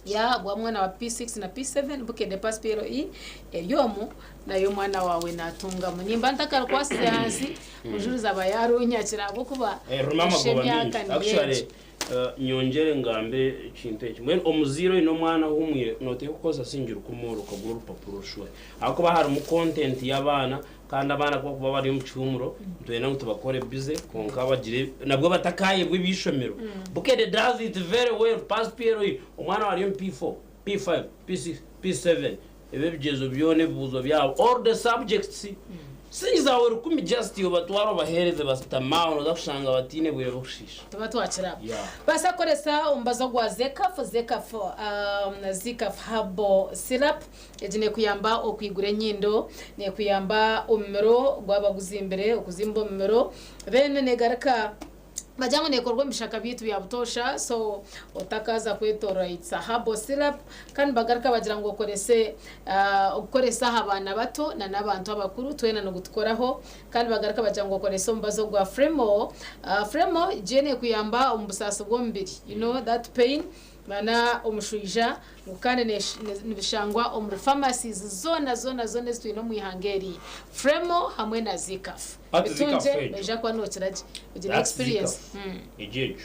ya gwa mwana wa P6 na P7 Bukedde Pass PLE eri omu nayo omwana waawe natungamu. Nimba ntakarikwasize ahansi mujurizi aba yarunyakira ahabw'okuba Erimu amagoba emyaka mingi. niyo Actually, egyo. nyongyere ngambe ekintu eki. Mbwenu omuzaire oine omwana ahumwire noteekwa kukozesa siringi rukumi okagura orupapura orushwere. Ahakuba harimu content y'abaana kandi abaana ku barikuba bari omu kihumuro nitwenda ngu tubakore busy kwonka bagire nabwo batakaayebwa eby'eishomero. Bukedde does it very well, pass PLE, omwana waawe ari omu P4, P5, P6, P7, ebi ebigyezo byona ebibuuzo byabo all the subjects Siringi zaawe rukumi just obatware obaheereze basitame aho noza kushanga bataine bwire bw'okushiisha. Tuba twakiraba. Yeah. Baasa kukoresa omubazi gwa Zecaf, Zecaf, Zecaf Herbal Syrup. Egi neekuyamba okwigura enyindo, neekuyamba omumiro gwaba guzimbire, okuzimba omumiro. Then neegaruka Bagira ngu neekorwa omu bishaka byaitu bya butoosha so otakaaza kwetorora it's a herbal syrup kandi bagaruka bagira ngu okorese ogukorese aha baana bato na n'abantu abakuru twena nigutukoraho kandi bagaruka bagira ngu okorese omubazi ogwa Fremo. Fremo gye neekuyamba omu busaasi bw'omubiri you know that pain na omushwija ngu kandi nibishangwa omuri pharmacies zoona zoona zoona ezi twine omu ihanga eri, Fremo hamwe na Zicaf. Hati Zicaf Bitungye egyo. noija kuba nookira gye ogire That's experience. Zicaf. Egyo egyo.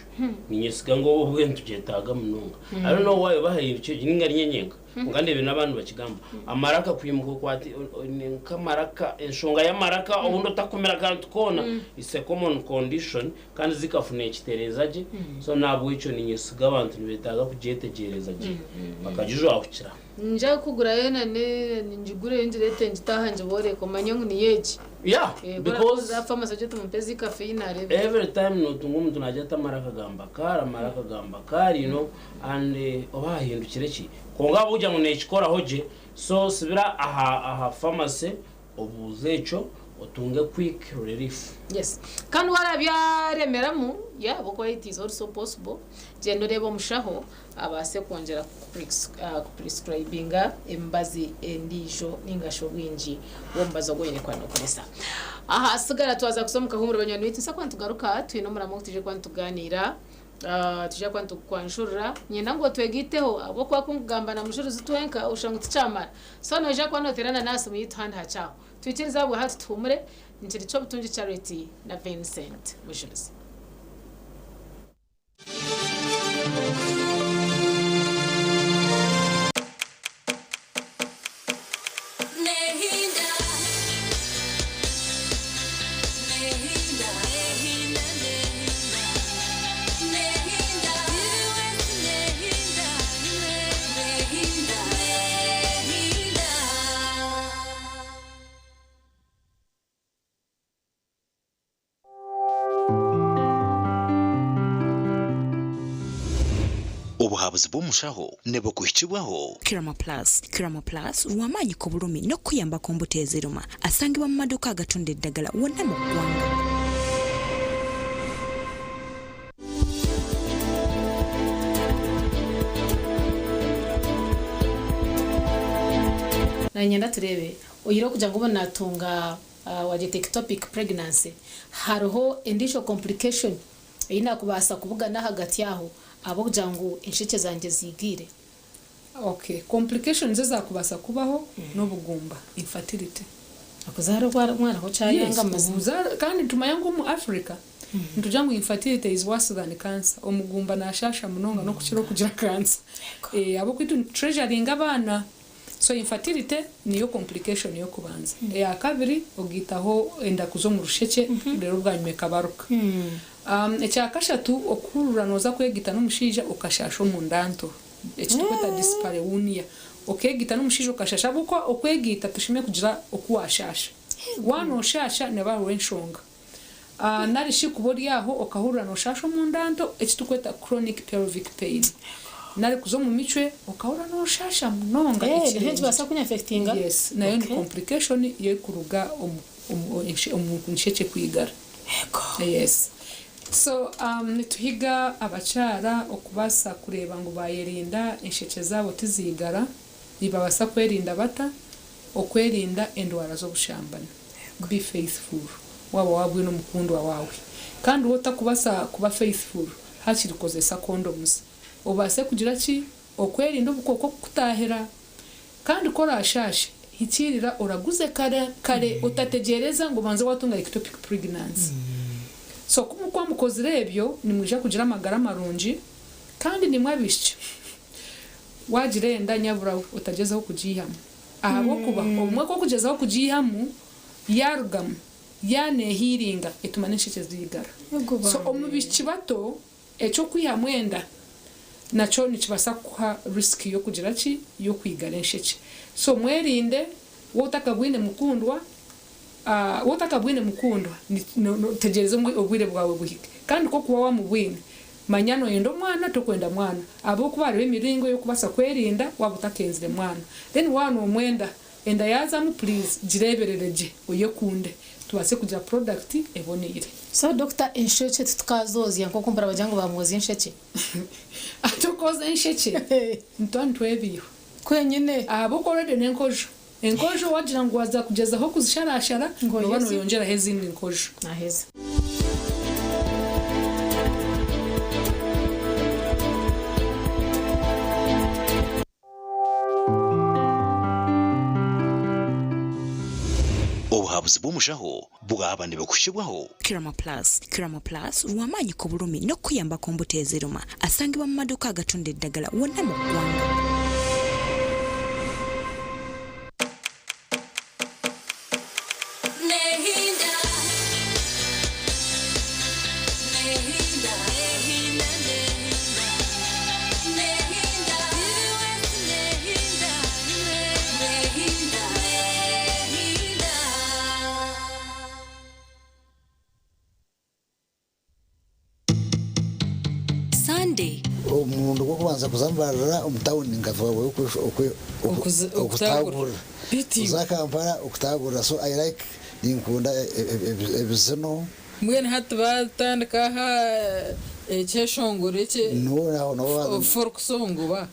Niinyesiga ngu obwo nitugyetaaga munonga. I don't know why oba hahindukire gye ninga niinye nyenka. Kwonka ndeebire n'abandi nibakigamba. Amaraka kwimuka okwate nk'amaraka enshonga y'amaraka obundi otakumira akantu koona it's a common condition Kandi zikafu nekitereeza gye, so nahabwekyo ninyesiga abantu nibetaaga kugyetegyereza gye bakagijwahukira. Ninja kugurayo na ngigureyo ngirete ngite aha ngiboreke omanye ngu niyo egi. Yeah, because Za pharmacy ogye oti mumpe zikafu ei nareebe. Every time notunga omuntu nagya ati amaraka gamba kari, amaraka gamba kari you know and oba hahindukire ki? Kwonka ahabw'okugira ngu nekikoraho gye so sibira aha aha pharmacy obuuze ekyo otunge quick relief. Yes. Kandi warabyaremeramu, yeah, ahabw'okuba it is also possible, gyenda oreebe omushaho abaase kwongyera kukuprescribinga emibazi endiijo ninga shi obwingi bw'omubazi ogu oine kuba nookoresa. Aha sigara twaza kuza omu kahuumuro banywani baitu, nituza kuba nitugaruka twine omuramo ogu twije kuba nitugaaniira. Twija kuba nitukwanjurira. Niinyenda ngu otwegaiteho ahabw'okuba ku nkugamba na mujurizi twenka oshusha ngu tikyamara. So noija kuba nooteerana n'aha simu yaitu hanu hakye aho. Twikirize ahabwa hati tuhuumure. Nkiri Kyobutungi Charity na Vincent Mujurizi. Obuhabuzi bw'omushaho nibukuhikibwaho. Kirama Plus, Kirama Plus lw'amaanyi ku bulumi n'okukuyamba ku mbuto eziruma. Asangibwa mu maduuka agatunda eddagala wonna mu ggwanga. Nanyenda tureebe oyihireho kugira ngu obu natunga wagyeta ectopic pregnancy hariho endiijo complication ei nakubaasa kubugana ahagati aho ahabw'okugira ngu enshekye zangye ziigiire. Okay, complications ezakubaasa kubaho n'obugumba, infertility. Okuzaara omwana ho kyayanga amazima. Kandi nitumanya ngu omu Africa nitugira ngu infertility is worse than cancer, omugumba nashaasha munonga n'okukira okugira cancer. Ahabw'okuba itwe nitu treasuringa abaana, so infertility niyo complication y'okubanza. Eyakabiri ogaitaho enda kuza omu rushekye reero bwanyima ekabaruka. Ekyakashatu okuhurura noza kwegita n'omushaija okashaasha omunda nto. Eki turikweta dyspareunia. Okeegaita n'omushaija okashaasha ahabw'okuba okwegaita toshemereire kugira oku waashaasha. Waaba nooshaasha nihaba hariho enshonga. Nari shi kuba ori aho okahurira nooshaasha omunda nto, eki turikweta chronic pelvic pain. Nari kuza omu micwe okahurira nooshaasha munonga Nayo ekirengire. nikibaasa kunyafectinga? Yes, nayo ni complication erikuruga omu nshekye kwigara. Yes. So nituhiga abakyara okubaasa kureeba ngu baayerinda enshekye zaabo tiziigara. Nibabaasa kwerinda bata? Okwerinda endwara z'obushambani. Be faithful waaba waabwine omukundwa waawe. Kandi waaba otakubaasa kuba faithful, haakiri kozesa condoms obaase kugira ki? Okwerinda obukooko kukutaahira. Kandi ku oraashaashe, hikiirira oraguze kare kare otategyereza ngu obanze waatunga ectopic pregnancy. So ku mukuba mukozire ebyo, nimwija kugira amagara marungi kandi nimwe abaishiki waagira enda nyabura we otagyezaho kugiihamu ahabw'okuba obumwe ku okugyezaho kugiihamu yaarugamu yaaneehiiringa etuma n'enshekye ziigara. So omu baishiki bato Eky'okwihamu enda nakyo nikibaasa kukuha risk y'okugira ki? Y'okwigara enshekye. So mwerinde, waaba otakabwine mukundwa, waaba otakabwine mukundwa, tegyereza obwire bwawe buhike. Kandi ku orikuba waamubwine, manya nooyenda omwana tokwenda mwana ahabw'okuba hariho emiringo ey'okubaasa kwerinda waaba otakenzire mwana. Then waaba noomwenda, Enda yaazamu please gireeberere gye oyekunde tubaase kugira product eboneire. So doctor enshekye titukazozya nkoku mpurira bagira ngu bamwozya enshekye. Ate okwoza enshekye nituba nitwebiiha. Kwenyine. Ahabw'okuba already n'enkojo. Enkojo wagira ngu waaza kugyezaho kuzisharashara nooba noyongyeraho ezindi nkojo. Naheza. Obuhabuzi bw'omushaho bwaba nibukuhikibwaho. Kirama Plus, Kirama Plus lw'amaanyi ku bulumi n'okukuyamba ku mbuto eziruma. Asangibwa mu maduuka agatunda eddagala wonna mu ggwanga. Sunday. Omurundi gw'okubanza kuza Mbarara omu tawuni nkatwarwayo okutaagurira. Kuza Kampala okutaagurira so I like ninkunda ebizino. Mbwenu hati batandika aha ekyeshongoro eki folk song oba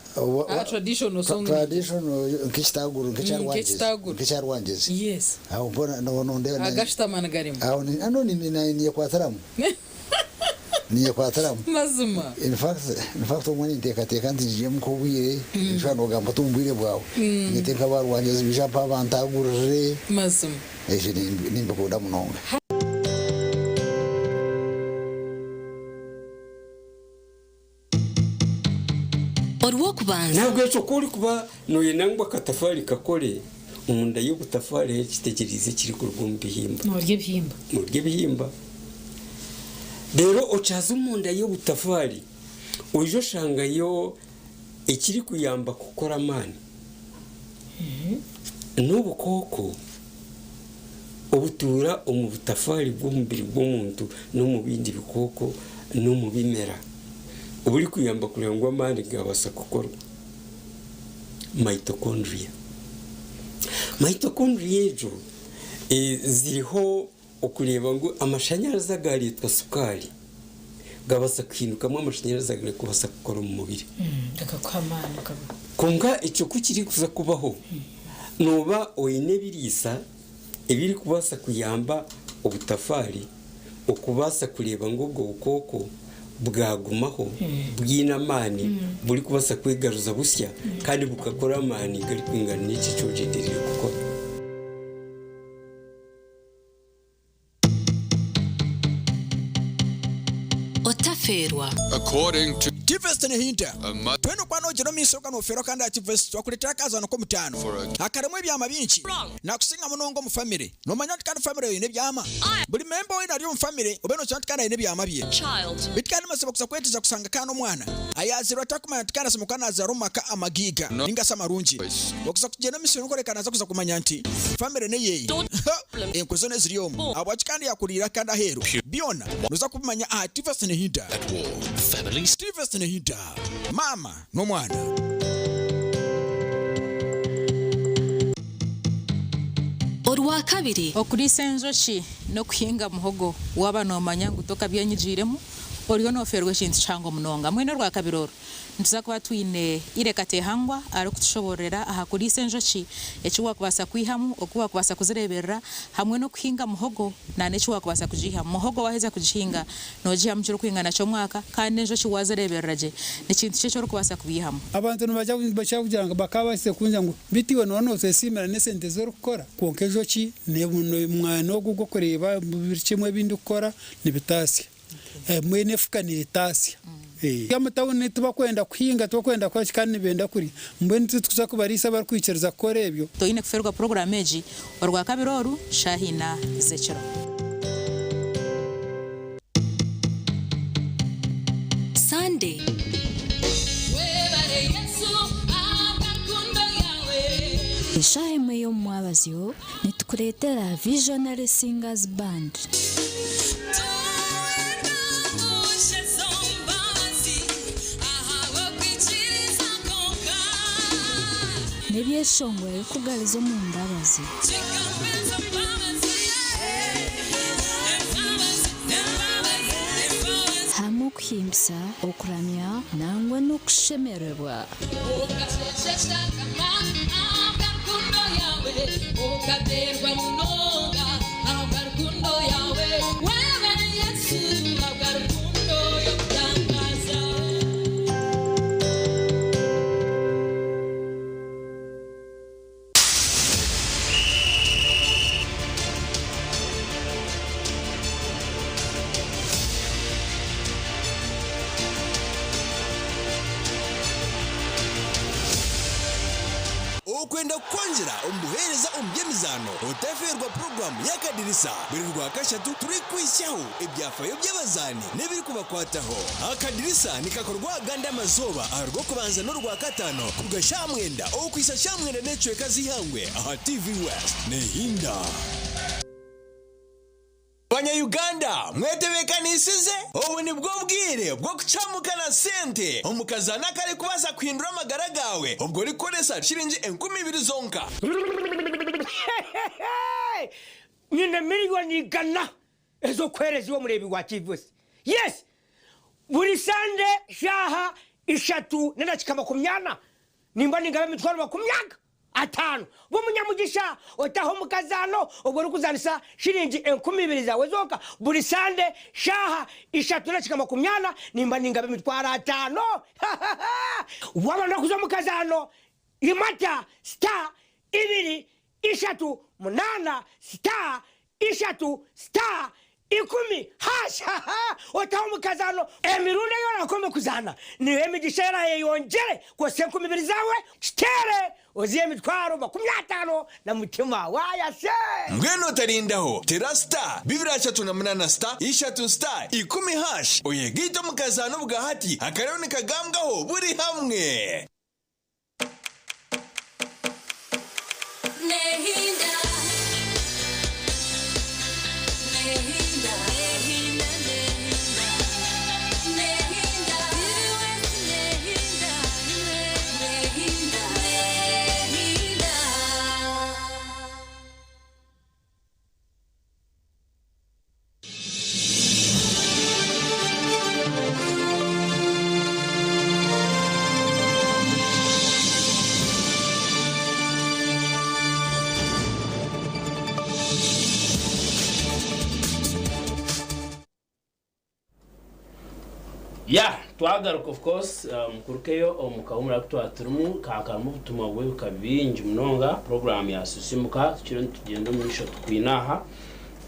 traditional song. Traditional nk'ekitaaguriro nk'ekya Rwangyezi. Yes. Agashutama nigarimu. Aho ninyekwatiramu. Ninyekwatiramu. Mazima. In fact, in fact obumwe ninteekateeka nti ngigyemu nk'obwire, nshusha noogamba oti omu bwire bwawe, nyete nk'aba Rwangyezi baije mpaha bantaagurire. Mazima. Ekyo nimbikunda munonga. Orw'okubanza. N'ahabw'ekyo ku orikuba nooyenda ngu akatafaari kakore, omunda y'obutafaari hariho ekitegyereize ekirikuruga omu bihimba. Noorya ebihimba. Noorya ebihimba. Reero okyaza omunda y'obutafaari, oija oshangayo ekirikuyamba kukora amaani. N'obukooko obutuura omu butafaari bw'omubiri gw'omuntu n'omu bindi bikooko n'omu bimera. Oburikuyamba kureba ngu amaani gabasa kukorwa. Mitochondria. Mitochondria egyo ziriho okureba ngu amashanyarazi agaretwa sukaari gabasa kuhindukamu amashanyarazi agarikubasa kukora omu mubiri. Kwonka ekyo ku kirikuza kubaho, nooba oine ebiriisa ebirikubaasa kuyamba obutafaari okubaasa kureeba ngu obwo bukooko bwagumaho bwine amaani burikubaasa kwegaruza busya kandi bukakora amaani garikwingana n'ekyo eki ogyendereire kukora. Otafeerwa. According to Tivest Hinta, Twena okuba nogira omu maisho ga nofeerwa kandi aha Tivest twakureetera akazano k'omutaano akarimu ebyama bingi. Nakusinga munonga omu famire. Nomanya nti kandi famire eine ebyama? Buri memba weena ari omu famire obe nokira nti kandi aine ebyama bye. Beitu kandi nimazima kuza kwetegyereza kusanga kandi omwana ayazairwe atakumanya nti kandi asemeriire kuba nazaarwa omu maka amagaiga ninga shi amarungi. Okuza kugyenda omu maisho n'okworeka naza kuza kumanya nti famire n'eyeye. Enkwe zoona eziri omu ahabwaki kandi yakuriire kandi aheeru byona noza kubimanya aha Tivest Nehinda. Tivest Nehinda, maama n'omwana. Orwakabiri. Okuriisa enjoki n'okuhinga muhogo waaba noomanya ngu tokabyenyigiiremu, oriyo noofeerwa ekintu kihango munonga. Mbwenu orwakabiri oru, nituza kuba twine Ireka Teehangwa arikutushoboororera aha kuriisa enjoki, eki waakubaasa kwihamu, oku waakubaasa kuzireeberera hamwe n'okuhinga muhogo n'eki waakubaasa kugiihamu. Muhogo waaheza kugihinga, Noogihamu kirikwingana ky'omwaka kandi n'enjoki waazireeberera gye, ni kintu ki eki orikubaasa kubiihamu? Abantu nibaija nibakira kugira ngu bakaabaasize kungira ngu beitu iwe nooba nootwesiimira n'esente ezi orikukora? Kwonka enjoki n'omwanya ogu ogw'okureeba buri kimwe ebi ndikukora nibitaasya. Mbwenu efuka neetaasya. Omu tawuni tibakwenda kuhinga, tibakwenda kukora ki kandi nibenda kurya. Mbwenu titukuza kubariisa abarikwikiriza kukora ebyo. Toine kufeerwa puroguraamu egi Orwakabiri oru, shaaha ina z'ekiro. Sunday. Eshaaha emwe y'omu mwabazyo nitukureetera Visionary Singers Band. N'ebyeshongoro ebirikugariza omu mbabazi. Hamwe okuhimbisa, okuramya nangwa n'okushemererwa. Okwenda kukwongyera omu buheereza omu by'emizaano, otafeerwa puroguraamu y'Akadirisa buri Rwakashatu turikukuhitsyaho ebyafaayo by'abazaani n'ebirikubakwataho. Akadirisa nikakorwa agandi amazooba aha Rwokubanza n'Orwakataano kuruga shaaha mwenda okuhitsya shaaha mwenda n'ekicweka z'eihangwe aha TV West. Nehinda. Banya Uganda mwetebekanisize? Obu nibwo bwire bw'okucamuka na sente omu kazaano akarikubaasa kuhindura amagara gaawe obwo orikukoresa shiringi 2000 zonka. Nyine miriyoni igana ez'okuheereza iwe omureebi wa TV West. Yes! Buri Sande shaaha ishatu n'edakiika 40 nimba ningaba emitwaro makumyaga ataano. Ba omunyamugisha otahe omu kazaano obwo orikuzaanisa shiringi 2000 zaawe zonka. Buri Sande shaaha ishatu n'edakiika 40 nimba ningaba emitwaro ataano. Waaba nokuza omu kazaano, imata star ibiri ishatu munaana star ishatu star ikumi hash otaho omu kazaano emirundi ei oraakome kuzaana niyo emigisha eraayeyongyere kwosya 2000 zaawe kiteere ozihe emitwaro 50 na mutima waaya se. Mbwenu otarindaho, tera star 238 star ishatu star ikumi hash oyegaite omu kazaano obwahati akariho nikagambwaho buri hamwe. Yeah, twagaruka of course mukurukeyo omu kahumura aku twaba turimu ka karimu obutumwa bw'ebika bingi munonga program ya Sisimuka tukiriyo nitugyenda omu maisho tukwine aha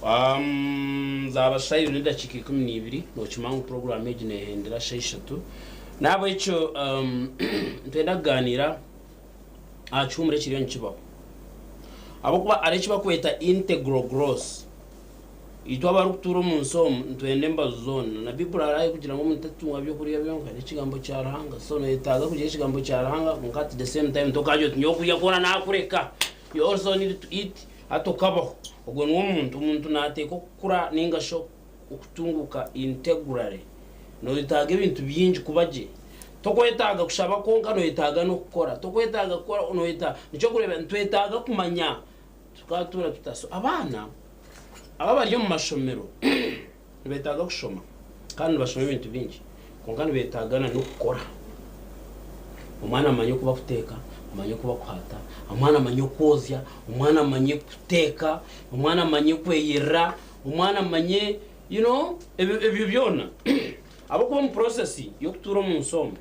um, zaaba shaaha ibiri n'edakiika 12 nookimanya ngu program egi neehendera shaaha ishatu n'ahabw'ekyo um, nitwenda kugaaniira aha kihumuro ekiriyo nikibaho ahabw'okuba hariho eki barikweta integral growth Itwe abarikutuura omu nsi omu nitwenda embazu zoona. Na Baiburi hariho ahu erikugira ngu omuntu tatunga by'okurya byonka n'ekigambo kya Ruhanga. So noyetaaga kugira ekigambo kya Ruhanga kwonka at the same time tokaagira oti nyowe okurya kwona naakureka. You also need to eat hati okabaho. Ogwo niwe omuntu. Omuntu naateekwa okukura nainga shi okutunguuka integrally. Noyetaaga ebintu bingi kuba gye. Tokwetaaga kushaba kwonka noyetaaga n'okukora. Tokwetaaga kukora noyetaaga nikyo orikureeba nitwetaaga kumanya Tukatuura tuta? So abaana aba abari omu mashomero nibetaaga kushoma kandi nibashoma ebintu bingi kwonka nibetaaga na n'okukora. Omwana amanye oku bakuteeka, amanye oku bakuhaata, omwana amanye okwozya, omwana amanye kuteeka, omwana amanye kweyerera, omwana amanye you know ebyo ebyo byona. Ahabw'okuba omu process y'okutuura omu nsi omu,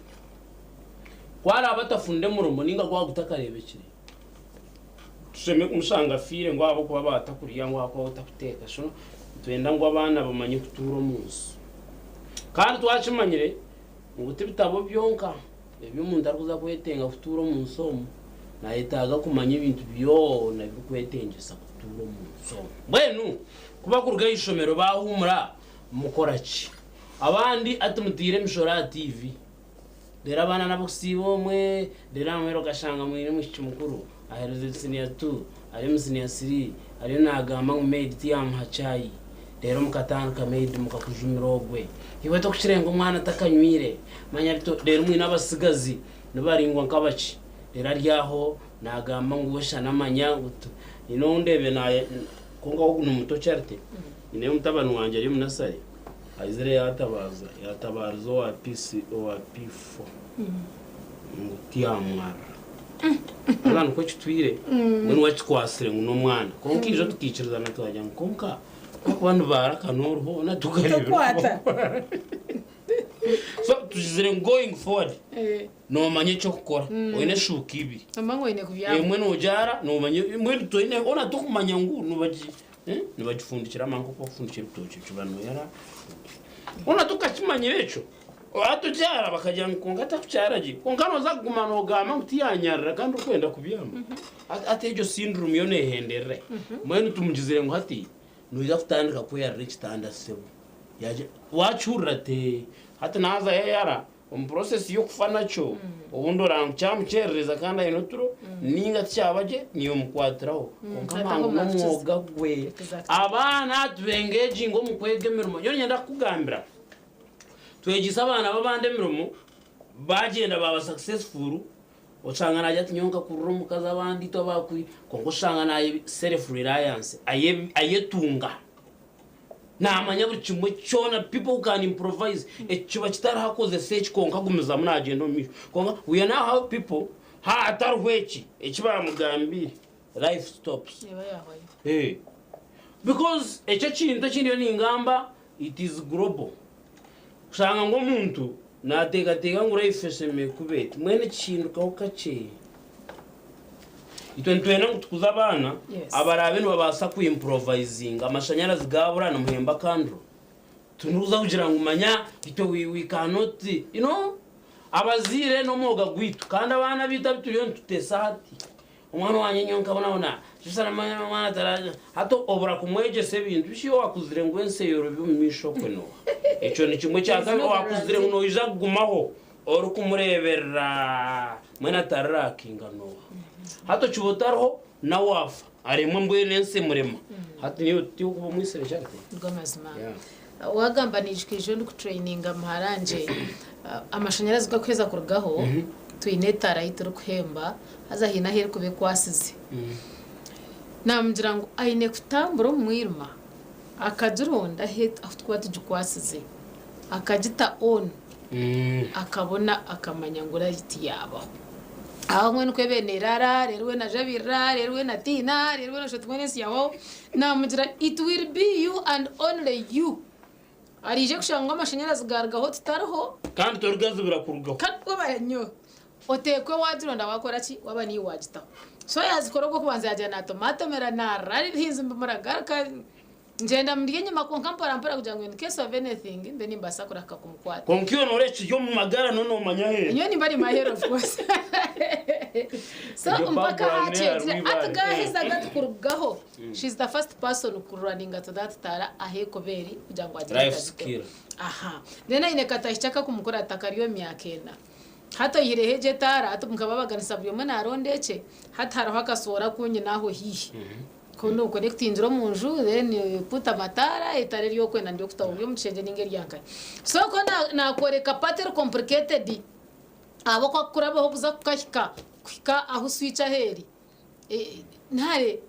ku araabe atafunire murimo nainga gwaba gutakareebekire, Tushemeriire kumushanga afiire ngu ahabw'okuba baatakurya ngu ahabw'okuba otakuteeka. So nitwenda ngu abaana bamanye kutuura omu nsi. Kandi twakimanyire ngu ti bitabo byonka ebi omuntu arikuza kwetenga kutuura omu nsi omu, nayetaaga kumanya ebintu byona ebirikwetengyesa kutuura omu nsi omu. Mbwenu ku bakuruga aha ishomero baahuumura mukora ki? Abandi ati mutaire emishoro aha tiivi. Reero abaana n'abokusiiba omwe, reero aha muheru okashanga mwine omwishiki mukuru aherize siniya tu, ari omu siniya siri, ariyo naagamba ngu maid tiyaamuha chai. Reero mukatandika maid mukakujumira ogwe. Iwe tokukirenga omwana atakanywire. Manya bito, reero mwine abatsigazi nibaringwa nk'abaki. Reero ari aho naagamba ngu we shana manya ngu tu. Nyine ou ndeebire naaye, kwonka ogu ni muto Charity, nyineyo mutabani wangye ari omu nasare. Aizire yaatabaaza, yaatabaariza owa PC, owa P4 ngu tiyamwarira. Haza nikwo kitwire, mbwenu wakikwatsire ngu n'omwana. Kwonka ijo tukaikirizana twagira ngu kwonka ahakuba nibaaraka n'oruho hoona tukareeba Tokwata. So tugizire ngu going forward noomanya eky'okukora, oine eshuuka ibiri. Omwe ngu oine kubyama. Emwe noogyara noomanya, mbwenu toine hoona tokumanya ngu nibagi. Nibagifundikira amani nk'oku bakufundikira ebitookye kiba noyara. Hoona tokakimanyire ekyo. Hati okyara bakagira ngu kwonka takukyara gye. Kwonka nooza kuguma noogamba ngu tiyanyarira kandi orikwenda kubyama. Hati egyo syndrome yo neehenderera. Mbwenu tumugizire ngu hati noija kutandika kweyarira ekitanda sebo. Waakihurira ati hati naaza yayara. Omu process y'okufa nakyo, obundi oranga ngu kyamukyerereza kandi aine oturo, ninga tikyaba gye niiwe omukwatiraho. Kwonka mangu n'omwoga gwe. Abaana tube engaginga omu kwega emirimo. Nyowe niinyenda kukugambira, twegyise abaana b'abandi emirimo, baagyenda baaba successful, oshanga naagira ati nyowe nkakurira omukazi abandi itwe abaakuri, kwonka oshanga naaye self reliance, ayetunga. Naamanya buri kimwe kyona people who can improvise ekiba kitariho akozesa eki kwonka agumizamu nagyenda omu maisho kwonka we are now have people ha hatariho eki eki bamugambiire life stops Eba yahwayo. Eh. Because ekyo ekintu eki ndiyo ningamba it is global kushanga ngu omuntu nateekateeka ngu life eshemereire kuba eti mbwenu ekihindukaho kakye. Itwe nitwenda ngu tukuze abaana abaraabe nibabaasa ku improvisinga amashanyarazi gaabura nimuhemba candle. Tinurikuza kugira ngu manya itwe we, we cannot, you know, abazaire n'omwoga gwaitu kandi abaana baitu abu turiyo nituteesa hati. Omwana wangye nyowe nkabonabona, shusha namanya omwana ataraza, hati obura kumwegyesa ebintu, bishi iwe owakuzire ngu ensi eyorobi omu maisho okwe nooha? Ekyo ni kimwe kya kabiri, owakuzire ngu noija kugumaho Orikumureeberera mbwenu atarirakinga nooha? Hati okiba otariho nawe afa aremwa mbwenu ensi emurema. Hati niiwe tiiwe okuba omwitsire Charity? Nigo amazima. Yeah. Wagamba naijuka ijo ndikutureyininga muharangye amashanyarazi gakuheza kurugaho twine etaara ei turikuhemba haza haine ahu erikuba ekwasize. Namugira ngu aine kutambura omu mwirima akagironda ahu turikuba tugikwasize akagita on Akabona akamanya ngu light yaabaho. Aho mbwenu ku ebaire neeraara, reero we najabirira, reero we natiina, reero we noshusha oti mbwenu ensi yahwaho, naamugira it will be you and only you. Ariije kushanga ngu amashanyarazi gaarugaho tutariho. Kandi torigazibira kurugaho. Kandi webare nnyo. Oteekwe waagironda waakora ki? Waaba niiwe waagitaho. So yaazikora ogw'okubanza yaagira naatomatomera naarara ebihinzi mbimuragaruka ngyenda muri enyima kwonka mpora mpora kugira ngu in case of anything mbe nimbaasa kurahika kumukwata. Kwonka iwe noreeba ekiri omu magara noona nomanya aheeru. Nyowe nimba ni aheeru of course. So Eryo mpaka background ahakyegire neya ati Rwibaare. gaaheza gati kurugaho. She's the first person kurunninga to that taara aheekuba eri kugira ngu agire Life atagiteho. skill. Aha. Then aine katahikye akakumukurata kari omu myaka ena. Hati oihireho egyo etaara, hati mukababaganisa buri omwe naaronda ekye, hati hariho akasoora aku nyine aho haihi. Ku nokonectingira omu nju then put amataara, etaara eri okwenda ndyokutaho ori omu kishengye ninga erya nkahi. So ku naakworeka part eri complicated, ahabw'okuba kukurabaho kuza kukahika, kuhika ahu switch ahu eri, ntare.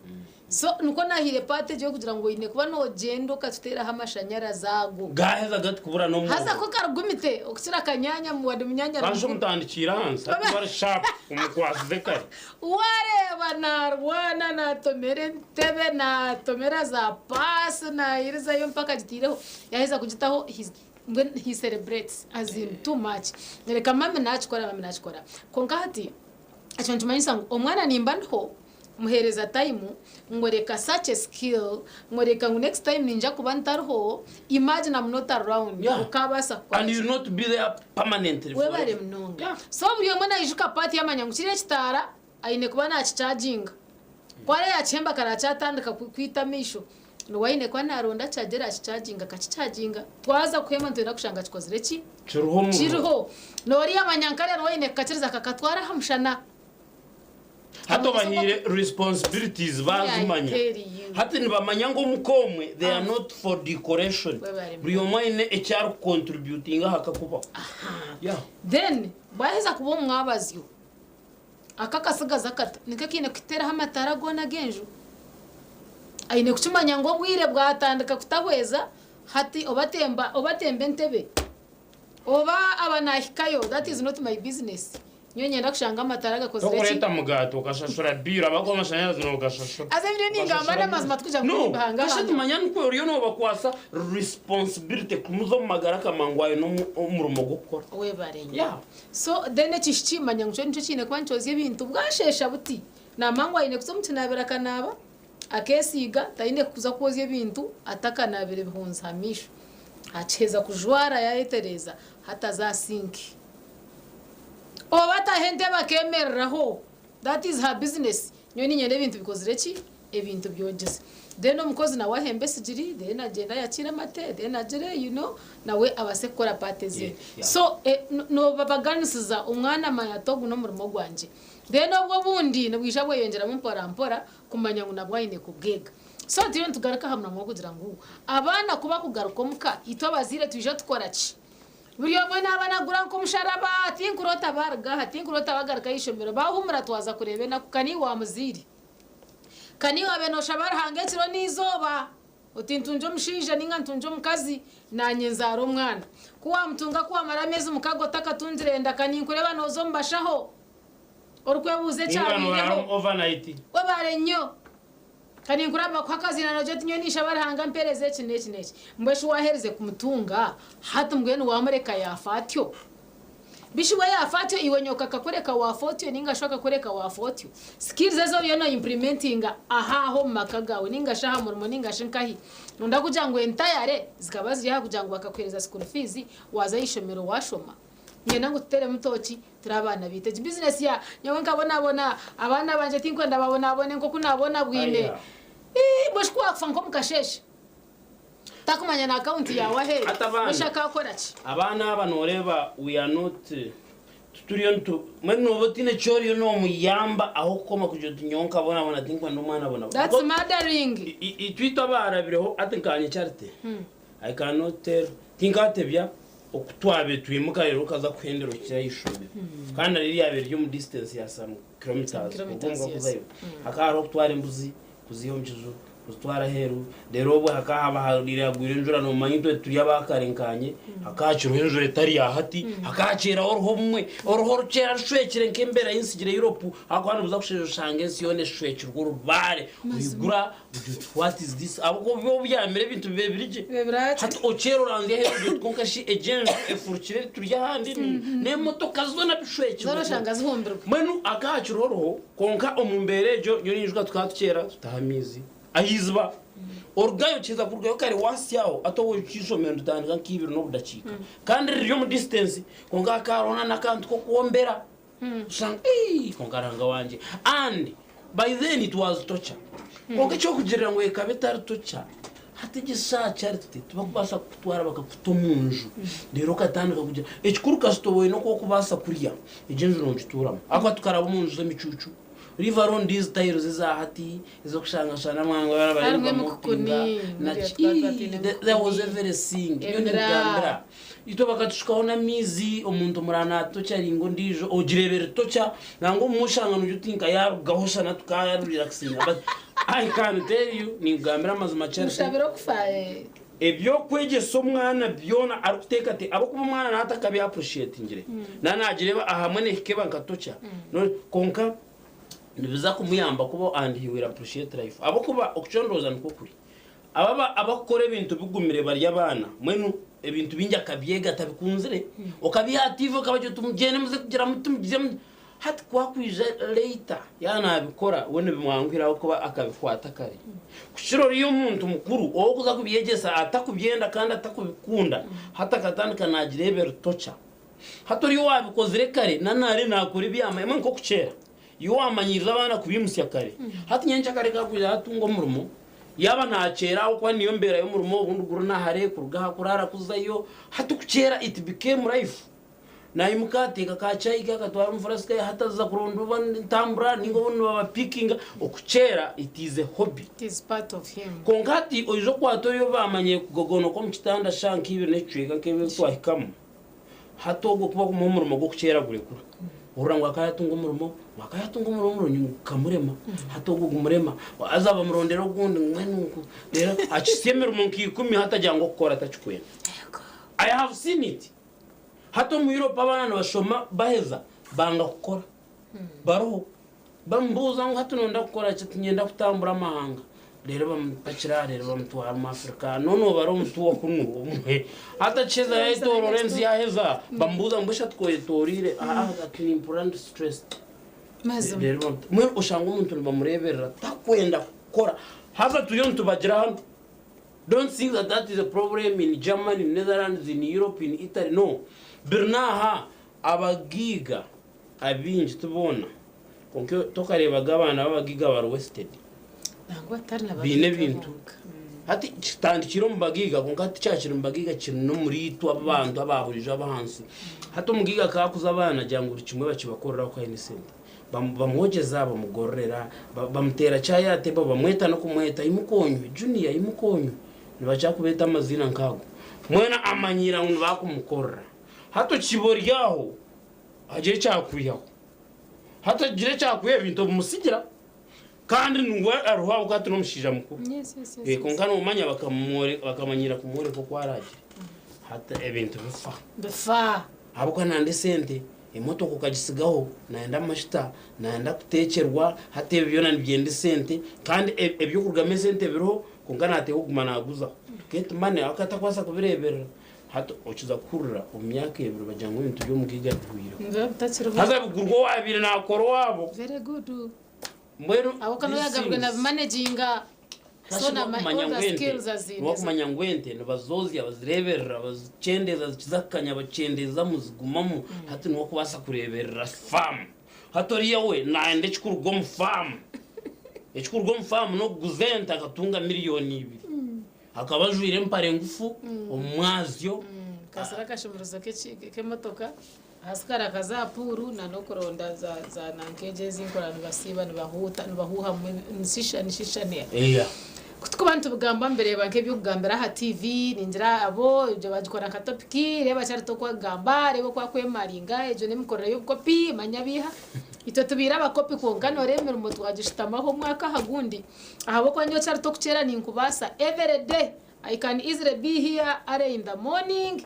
So nikwo naahaire part egyo y'okugira ngu oine kuba noogyenda okatuteeraho amashanyarazi ago. Gaaheza gati kubura n'omwoyo. Haza ko karigumite okukira akanyaanya wadde munyaanya Kandi ari mukuru. omutandikire ahansi hati bari sharp omukwasize kare. Wareeba naarwana naatomera entebe naatomera za paasi naayirizayo mpaka agitaireho yaaheza kugitaho mbwenu he celebrates as in too much. Reka mami naakikora mami naakikora. Kwonka hati ekyo nikimanyisa ngu omwana nimba ndiho muheereza time ngoreka such a skill ngoreka ngu next time ninja kuba ntariho imagine I'm not around okabaasa kukora And you will not be there permanently webare forever. Munonga. So buri omwe naijuka part yamanya ngu kiriya ekitaara aine kuba nakichaginga kwara yakihemba karakyatandika kwita amaisho niwe aine kuba naronda charger akichaginga akakichaginga twaza kuhema nitwenda kushanga kikozire ki. Kiriho omuriro. Kiriho noriya amanya nkariya niwe aine kukakiriza kakatwara aha mushana. Hati obahiire responsibilities bazimanya. I tell you. Hati nibamanya ngu omuka omwe they are not for decoration. Webare. Buri omwe aine eki arikucontributinga aha kakubaho. Yeah. Then bwaheza kuba omwabazyo aka akasigaza kato niko kaine kuteeraho amataara goona g'enju aine kukimanya ngu obwire bwatandika kutahweza hati obatemba obatemba entebe oba aba nahikayo, that is not my business. Nyowe nyenda kushanga amataara gakozire ki. Tokureeta mugaati okashashura bill abakuha amashanyarazi nogashashura. Aza ebyo ningamba n'amazima tukugira ngu No, nimbahanga. kasha tumanya nikwe oriyo nobakwasa responsibility kumuza omu magara akamanya aine omurimo gw'okukora. Webare nnyo. So then ekyo kimanya ngu kyo nikyo kiine kuba nikyozya ebintu bwashesha buti namangwa aine kuza omu kinaabiro akanaaba akeesiiga taine kuza kwozya ebintu atakanaabire ebihunzi aha maisho akiheza kujwara yayetereeza hataza aha sinki oba ataha entebe akemereraho, that is her business. Nyowe niinyenda ebintu bikozire ki ebintu byogize then omukozi nawe ahembe esigiri then agyenda ayakiire amate then agire nawe abaase kukora part ezindi. So nobabaganisiza omwana amanya ati ogu n'omurimo gwangye then obwo obundi nibwija bweyongyeramu mpora mpora kumanya ngu nabwo aine kubwega. So turiyo nitugaruka aha muramwa kugira ngu abaana kuba kugaruka omuka itwe abazaire twija tukora ki. Buri omwe naaba nagura nk'omusharaba tinkuroota baruga aha tinkuroota bagaruka ah'eishomero baahumura twaza kureeba enaku kani wa muzaire kani wabe nooshaba Ruhanga ekiro n'eizooba oti ntungye omushaija ninga ntungye omukazi nanye nzaara omwana ku wamutunga ku wamara ameezi 6 otakatungire enda kani nkureba nooza omu bashaho orikwebuuza Ninga ekyabaireho. norara overnight. Webare nnyo. Kani nkuraba kuha akaziina nogira oti nyowe ninshaba Ruhanga mpereze eki n'eki n'eki mbwenu shi waaherize kumutunga hati mbwenu wamureka yaafa atyo bishi we yaafa atyo iwe nyoka akakureka waafa otyo ninga shi akakureka waafa otyo skills ezi oriyo noimplementinga ahaaho omu maka gaawe ninga shi aha murimo ninga shi nkahi nonda kugira ngu entayare zikaba ziri aha kugira ngu bakakuheereza school fees waaza ah'eishomero waashoma. Nyenda ngu tuteremu tooki turi abaana baitu egi bizinesi ya nyowe nkabonabona abaana bangye tinkwenda babonabone nk'oku naabonabwine. Aya. Mbwenu shi ku waakufa nk'omu kasheeshe takumanya na akawunti yaawe aheeru Ati abaana. mbwenu shi akaakora ki. Abaana aba noreeba we are not tuturiyo nitu mbwenu nooba otiine eki oriyo nomuyamba aho kukoma kugira oti nyowe nkabonabona tinkwenda omwana abonabone. That's murdering. Itwitwe abarabireho ati nkanye Charity. I cannot tell tinkatebya oku twabe twimuka rero okaza kuhendera okukira ah'eishomero kandi naryo ryabaire riri omu distance ya some kilometers Some kilometers, ogwo yes. kuzayo. Hakaba hariho okutwara embuzi kuziiha omu kiju. Kuzitwara aheeru reero obwo hakahaba hariire hagwire enjura noomanya itwe turi aba kare nkanye hakahakiriho enjura etari ya hati hakahakyeraho oruho obumwe oruho orukyera rushwekire nk'embeera y'ensigire Europe ahakuba nibuza kusheesha oshanga ensi yoona eshwekirwe orubaare oigura ogira oti what is this ahabw'okuba obu obyamire ebintu biba biri gye hati okyera oranzya aheeru ogira oti kwonka shi egi enju efurukire turi ahandi n'emotoka zoona bishwekirwe Zoona oshanga zihumbirwe. Mbwenu hakahakiriho oruho Kwonka omu mbeera egyo, nyowe ninyijuka tukaba tukyera tutaha amaizi aha iziba. Orugayo kiza kurugayo kare waasyaho hati obu eishomero niritandika nka ibiri n'obudakiika kandi riri omu distance kwonka hakaba hariho n'akantu k'okwombera oshanga eii kwonka Ruhanga wangye and by then it was torture kwonka eky'okugirira ngu ekaba etari torture Hati egi eshaaha Charity tibakubaasa kukutwara bakakuta omu nju reero okatandika kugira ekikuru kasita oba oine oku orikubaasa kurya egyo enju noogituuramu ahabw'okuba tukaraba omu nju z'emicuucu leave alone these tiles eza hati ez'okushanga shana mwangu abaana bariyo Harimu emikukuni, nibamopinga buriya naki twaba twataine there was emikukuni, everything nyowe emiraa. ninkugambira itwe bakatushukaho n'amaizi omuntu omurara naatocharinga ondiijo ogireeba eri torture nangwa obumwe oshanga noogira oti nka yaarugaho shana tukaarelaxinga but I can tell you ninkugambira amazima Charity Mushabire okufa eh. Eby'okwegyesa omwana byona arikuteekateeka ahabw'okuba omwana naaba atakabi appreciatingire naaba naagireeba ahamwe neehika eba nka torture kwonka nibiza kumuyamba kuba and he will appreciate life ahabw'okuba okucondooza nikwo kuri Aba abakukora ebintu bigumire bari abaana mbwenu ebintu bingi akabyega atabikunzire okabiha aha TV okabagira oti mugyende muze kugira muti mugire muti hati ku akwija later yaaba nabikora we nibimwanguhira ahabw'okuba akabikwata kare kukira oriya omuntu mukuru ow'okuza kubyegyesa atakubyenda kandi atakubikunda hati akatandika nagireeba eri torture hati oriya owabikozire kare nanare nakora ebyama emwe nk'okukyera Iwe wamanyiiriza abaana kubiimutsya kare. Hati nyencakare ku arikwija yaatunga omurimo, yaaba naakyera ahabw'okuba niyo mbeera y'omurimo obundi guri na hare kuruga aha kuraara kuzayo, hati kukyera it became life. Naimuka ateeka ka chai ke akatwara omu furasika ye hati aza kuronda oba entambura nainga obundi nibabapiikinga, okukyera it is a hobby. It is part of him. Kwonka hati oija okwata ori ou baamanyire kugogonoka omu kitanda shaaha nk'ibiri n'ekicweka nk'ebi ebi twahikamu, Hati ogwo ku bakumuha omurimo gw'okukyera gurekura, ohurira ngu akaba yatunga omurimo, ngu akaba yatunga omurimo murungi ngu gukamurema, hati ogwo gumurema, haza bamurondera ogundi ngu mbwenu ngu reero akihitsya emirimo nka ikumi hati agira ngu okukora takikwenda. I have seen it. Hati omu Europe abaana nibashoma baheza banga kukora, baruho. Bamubuuza ngu hati noyenda kukora ki? Ati niinyenda kutambura amahanga. Reero bamupakira reero bamutwara omu Africa. Noona obu bari omu tuwa kunu obumwe. Hati akiheza yayetoorora ensi yaheza, bamubuuza ngu mbwenu shi hati ku oyetoreire? Aa ati nimpurira ndi stressed. Mazima. Reero bamuta mbwenu oshanga omuntu nibamureeberera takwenda kukora. Haza turiyo nitubagira hanu. Don't think that that is a problem in Germany, in Netherlands, in Europe, in Italy. No. Biri n'aha abagaiga Abaingi ti boona, kwonka tokareebaga abaana b'abagaiga bari wasted. Nangwa batari na Baine bagaiga ebintu. bonka. Hati kitandikire omu bagaiga kwonka hati tikyakiri omu bagaiga kiri n'omuri itwe abantu aba buriijo ab'ahansi. Hati omugaiga ka akuza abaana agira ngu buri kimwe bakibakorere ahabw'okuba aine esente. Bamwogyeza, bamugororera, bamuteera chai aha table, bamweta n'okumweta, imuka onywe, Junior imuka onywe. Nibakira kubeeta amaziina nk'ago. Mbwenu amanyiira ngu nibakumukorera. Hati okiba ori aho. Hagire ekyakwihaho. Hati hagire ekyakwihaho ebintu obimusigira kandi ngu ariho ahabw'okuba hati n'omushaija mukuru. Yes, yes, yes, Eh, kwonka noomanya bakamwore- bakamanyiira kumworeka oku araagire. Hati ebintu bifa. Bifa. Ahabw'okuba nanda esente, emotoka okagisigaho, nayenda amashuta, nayenda kuteekyerwa, hati ebyo byona nibyenda esente kandi e- eby'okurugamu esente biriho kwonka naateekwa kuguma naaguzaho. To get money ahabw'okuba takubaasa kubireeberera. Hati okiza kuhurira omu myaka ebiri bagira ngu ebintu by'omugaiga bihwireho. Nibiba bitakiriho. Haza bigurwa owaabaire naakora owaabo. Very good. Mbwenu Ahabw'okuba these noyagaruka things, nabimanaginga. So Kashi na my nibakumanya all ngu the ente, skills aziine. nibakumanya ngu ente nibazozya bazireeberera bazikyendeeza zikiza kukanya bakyendeezamu zigumamu hati niwe orikubaasa kureeberera faamu. Hati oriya we naayenda ekirikuruga omu faamu. Ekirikuruga omu faamu n'okuguza ente akatunga miriyoni ibiri. Akaba ajwaire empare ngufu omu mwazyo. Kasira akashumuruzo k'emotoka, hasigara akaza aha puuru n'okuronda za nanka egyo ezi nkora nibasiiba nibahuuta nibahuuhamu nishisha nishisha. Eya. Ku turikuba nitubigamba nibireeba nk'eby'okugambira aha TV, ningira abo egyo bagikora nka topiki, reeba Charity oku akugamba, reeba oku akwemaringa, egyo n'emikorere y'obukopi, manya biiha. Itwe tubaire abakopi kwonka nooreeba emirimo twagishutamaho omwaka aha gundi. Ahabw'okuba nyowe Charity okukyera ninkubaasa every day, I can easily be here early in the morning,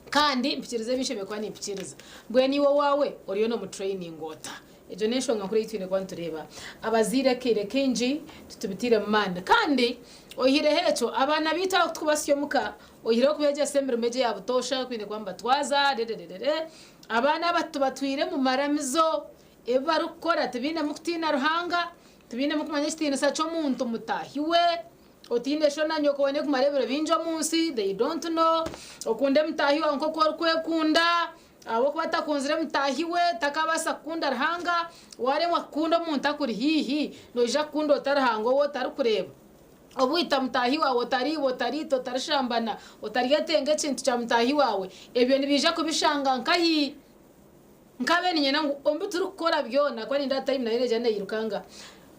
Kandi mpikirize ebi nshemereire kuba nimpikiriza. Mbwenu iwe owaawe oriyo noomutureyininga ota? Egyo n'enshonga nkuru ei twine kuba nitureeba. Abazaire akaire kaingi titubitairemu maani. Kandi oihireho ekyo, abaana baitu aba ku turikubasya omuka, oihireho kubeegyesa emirimo egyo eya butoosha oku baine kuba nibatwaza, rerererere, abaana aba titubatwire omu maramizo. Ebi barikukora tibainemu kutiina Ruhanga, tibainemu kumanya ekitiinisa ky'omuntu mutaahi we. Otiine sho na nyoko boine kumara ebiro bingi omu nsi, they don't know. Okunde mutaahi waawe nk'oku orikwekunda, ahabw'okuba atakunzire mutaahi we takabaasa kukunda Ruhanga. Waaremwa kukunda omuntu akuri haihi, noija kukunda ota Ruhanga ou otarikureeba? Obu waita mutaahi waawe, otariiba, otariita, otarishambana, otaryetenga ekintu kya mutaahi waawe, ebyo nibiija kubishanga nkahi? Nkabaire niinyenda ngu omu bi turikukora byona, ahakuba nindeeba time nayo neija neirukanga,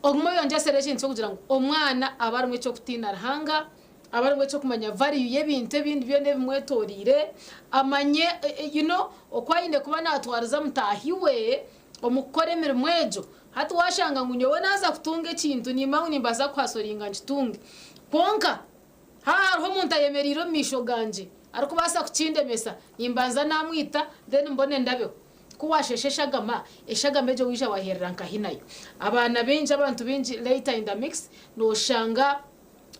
ogume oyongyesere ekintu ky'okugira ngu omwana abe arimu eky'okutiina Ruhanga, abe arimu eky'okumanya value y'ebintu ebindi byona ebimwetoreire, amanye you know oku aine kuba naatwariza mutaahi we omu kukora emirimo egyo. Hati waashanga ngu nyowe naaza kutunga ekintu nimba ngu nimbaasa kuhasoringa nkitunge kwonka Haaba hariho omuntu ayemereire omu maisho gangye arikubaasa kukindemesa, nimbanza naamwita then mbone ndabeho. Ku waasheesha eshagama, eshagama egyo waija waaherera nkahi nayo? Abaana baingi, abantu baingi later in the mix nooshanga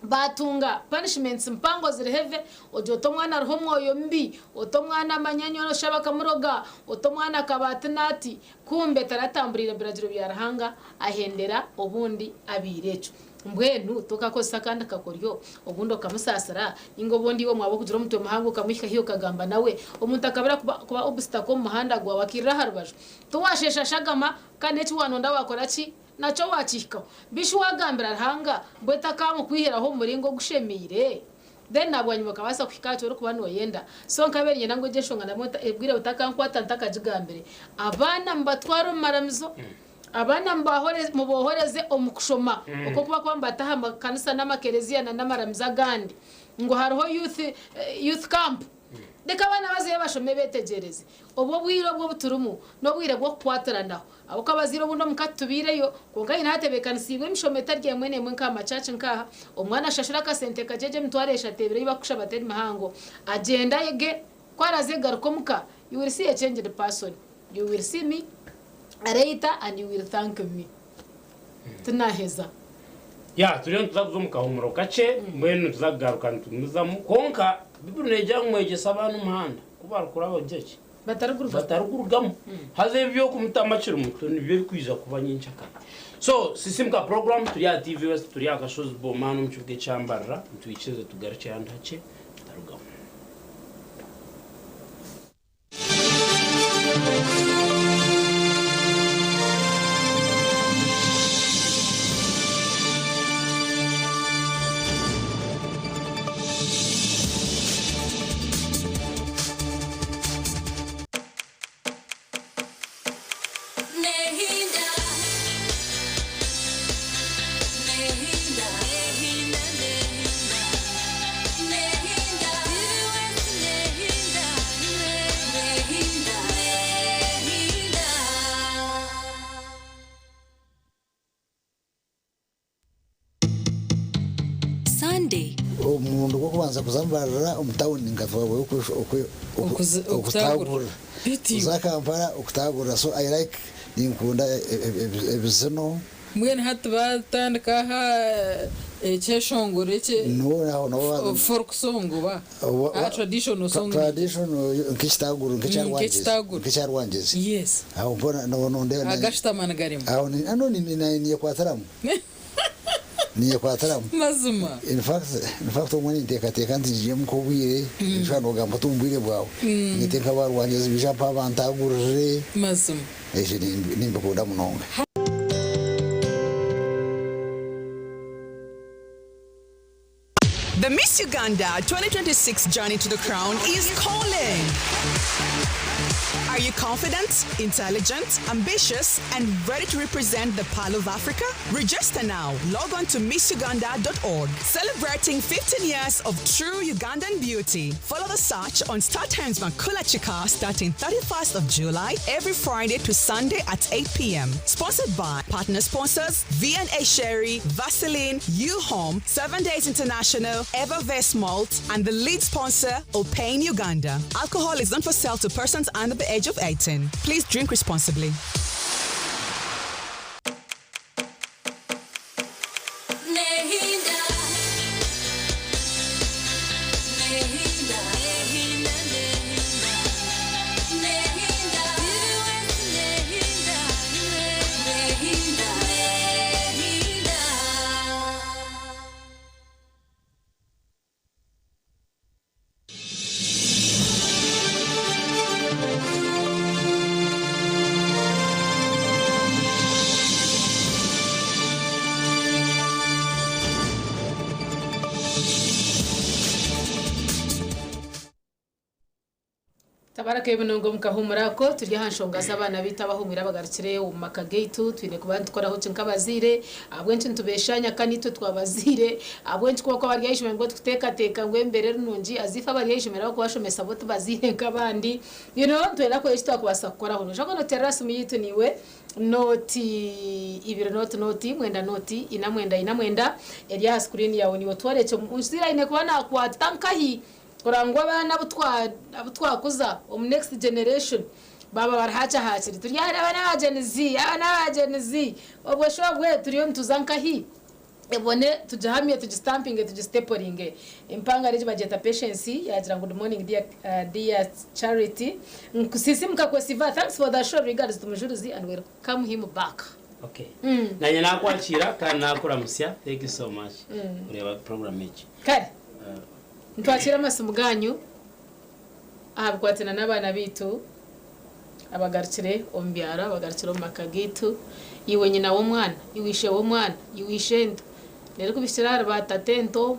baatunga punishments mpango ziri heavy, ogira oti omwana ariho omwoyo mubi, oti omwana amanya nyowe noshusha bakamuroga, oti omwana akaba ati n'ati, kumbe taratamburiire mu biragiro bya Ruhanga ahendera obundi abaire ekyo. Mbwenu tokakozesa akandi kakoryo, obundi okamusaasira, ninga obundi iwe mwaba okugira omutwe muhango okamuhika haihi okagamba nawe. Omuntu akabura kuba kuba obstacle omu muhanda gwawe akairira aha rubaju. Tiwasheesha shagama kandi n'eki waanonda waakora ki? Nakyo waakihikaho. Bishi waagambira Ruhanga ngu etakamukwihiraho omu muringo ogushemeire? Then nabwanyima okabaasa kuhika aha ki orikuba nooyenda. So nkabaire niinyenda ngu egyo enshonga nabwo obwire butakankwata ntakagigambire. Abaana mubatware omu maramizo. Abaana mubohoreze omu kushoma okwo oku barikuba nibata aha makanisa n'amakereziya na n'amaramizo agandi ngu hariho youth camp. Reka abaana bazeyo bashome betegyereze. Obu obwire obu obuturimu n'obwire bw'okukwatiranaho. Ahabw'okuba abazaire obundi omuka titubaireyo kwonka haine ahatebeekanisiibwe emishomo etari emwe n'emwe nk'aha macaci nk'aha, omwana ashashura akasente kakye gye emitwaro eshatu ebiri ei barikushaba teri mihango agyende ayege ku araaze kugaruka omuka you will see a changed person. You will see me later and you will thank me. Tinaheza. Ya turiyo nituza kuza omu kahumuro kakye mbwenu nituza kugaruka nitugumizamu kwonka Bibuli negira ngu mwegyese abaana omuhanda ku barikuraba kugira ki? Batarigurugamu. Haza ebi by'okumutamu akiri muto nibyo birikwija kuba nyenkyakare. So Sisimuka program turi aha TV West turi aha Kashozi Boma hanu omu kibuga ekya Mbarara nitwikirize tugarukye ahandi hakye tutarugamu. Sunday. Omurundi gw'okubanza kuza Mbarara omu tawuni nkatwarwayo okutaagurira. Kuza Kampala okutaagurira so I like ninkunda ebizino. Mbwenu hati batandika aha ekyeshongoro eki folk song oba traditional song. Traditional nk'ekitaaguriro nk'ekya Rwangyezi. Yes. Aho mpona nondeeba. Agashutama nigarema. Aho ninyekwatiramu. Ninyekwatiramu. Mazima. In fact, in fact obumwe ninteekateeka nti ngigyemu nk'obwire, nshusha noogamba oti omu bwire bwawe, nyete nk'aba Rwangyezi baije mpaha bantaagurire. Mazima. Ekyo nimbikunda munonga. The Miss Uganda 2026 Journey to the Crown is calling. Are you confident, intelligent, ambitious, and ready to represent the Pearl of Africa? Register now. Log on to missuganda.org. Celebrating 15 years of true Ugandan beauty. Follow the search on Star Times Makula Chika starting 31st of July every Friday to Sunday at 8 p.m. Sponsored by partner sponsors V&A Sherry, Vaseline, U-Home, 7 Days International, Evervest Malt, and the lead sponsor, Opain Uganda. Alcohol is not for sale to persons under the age of 18. Please drink responsibly. Nehinda. Nehinda. Nehinda. Nehinda. Nehinda. Nehinda. Nehinda. Tabaraka ebinongo mukahumurako turi aha nshonga z'abaana bitu abahumwire abagarukire omu maka gaitu twine kuba nitukoraho ki nk'abazaire ahabw'enki nitubeshanya ka nitwe twabazaire ahabw'enki kuba bari ah'eishomero nibwo tukuteekateeka ngu embeera eri nungi azifu abari ah'eishomero abakubashomesa bo tibazaire nk'abandi twenda kureba eki twakubaasa kukoraho noshobora kuba noteerera simu yitu niiwe noti ibiri noti noti mwenda noti ina mwenda ina mwenda eri aha screen yawe niwe tworekye omuzaire aine kuba nakwata nkahi kurangwa abaana abu twakuza omu next generation baba bari hakiri turi ahari abaana ba Gen Z abaana ba Gen Z obwo sho bwe turiyo nituza nkahi ebone tugihamye tugistampinge tugistepolinge empanga regi bagyeta patience yagira good morning dear, dear Charity nkusisi mukakwesiva thanks for the show regards to Mujuruzi and welcome him back. Okay. Nanye nakwakira kandi nakuramusya. Thank you so much. Kureba program egi. Kare ntwakira amasimu ganyu aha bikwatina n'abaana bitu abagarukire omu byaro abagarukire omu maka gaitu iwe nyina w'omwana iwe ishe w'omwana iwe ishento rero kubishyira ahari batate nto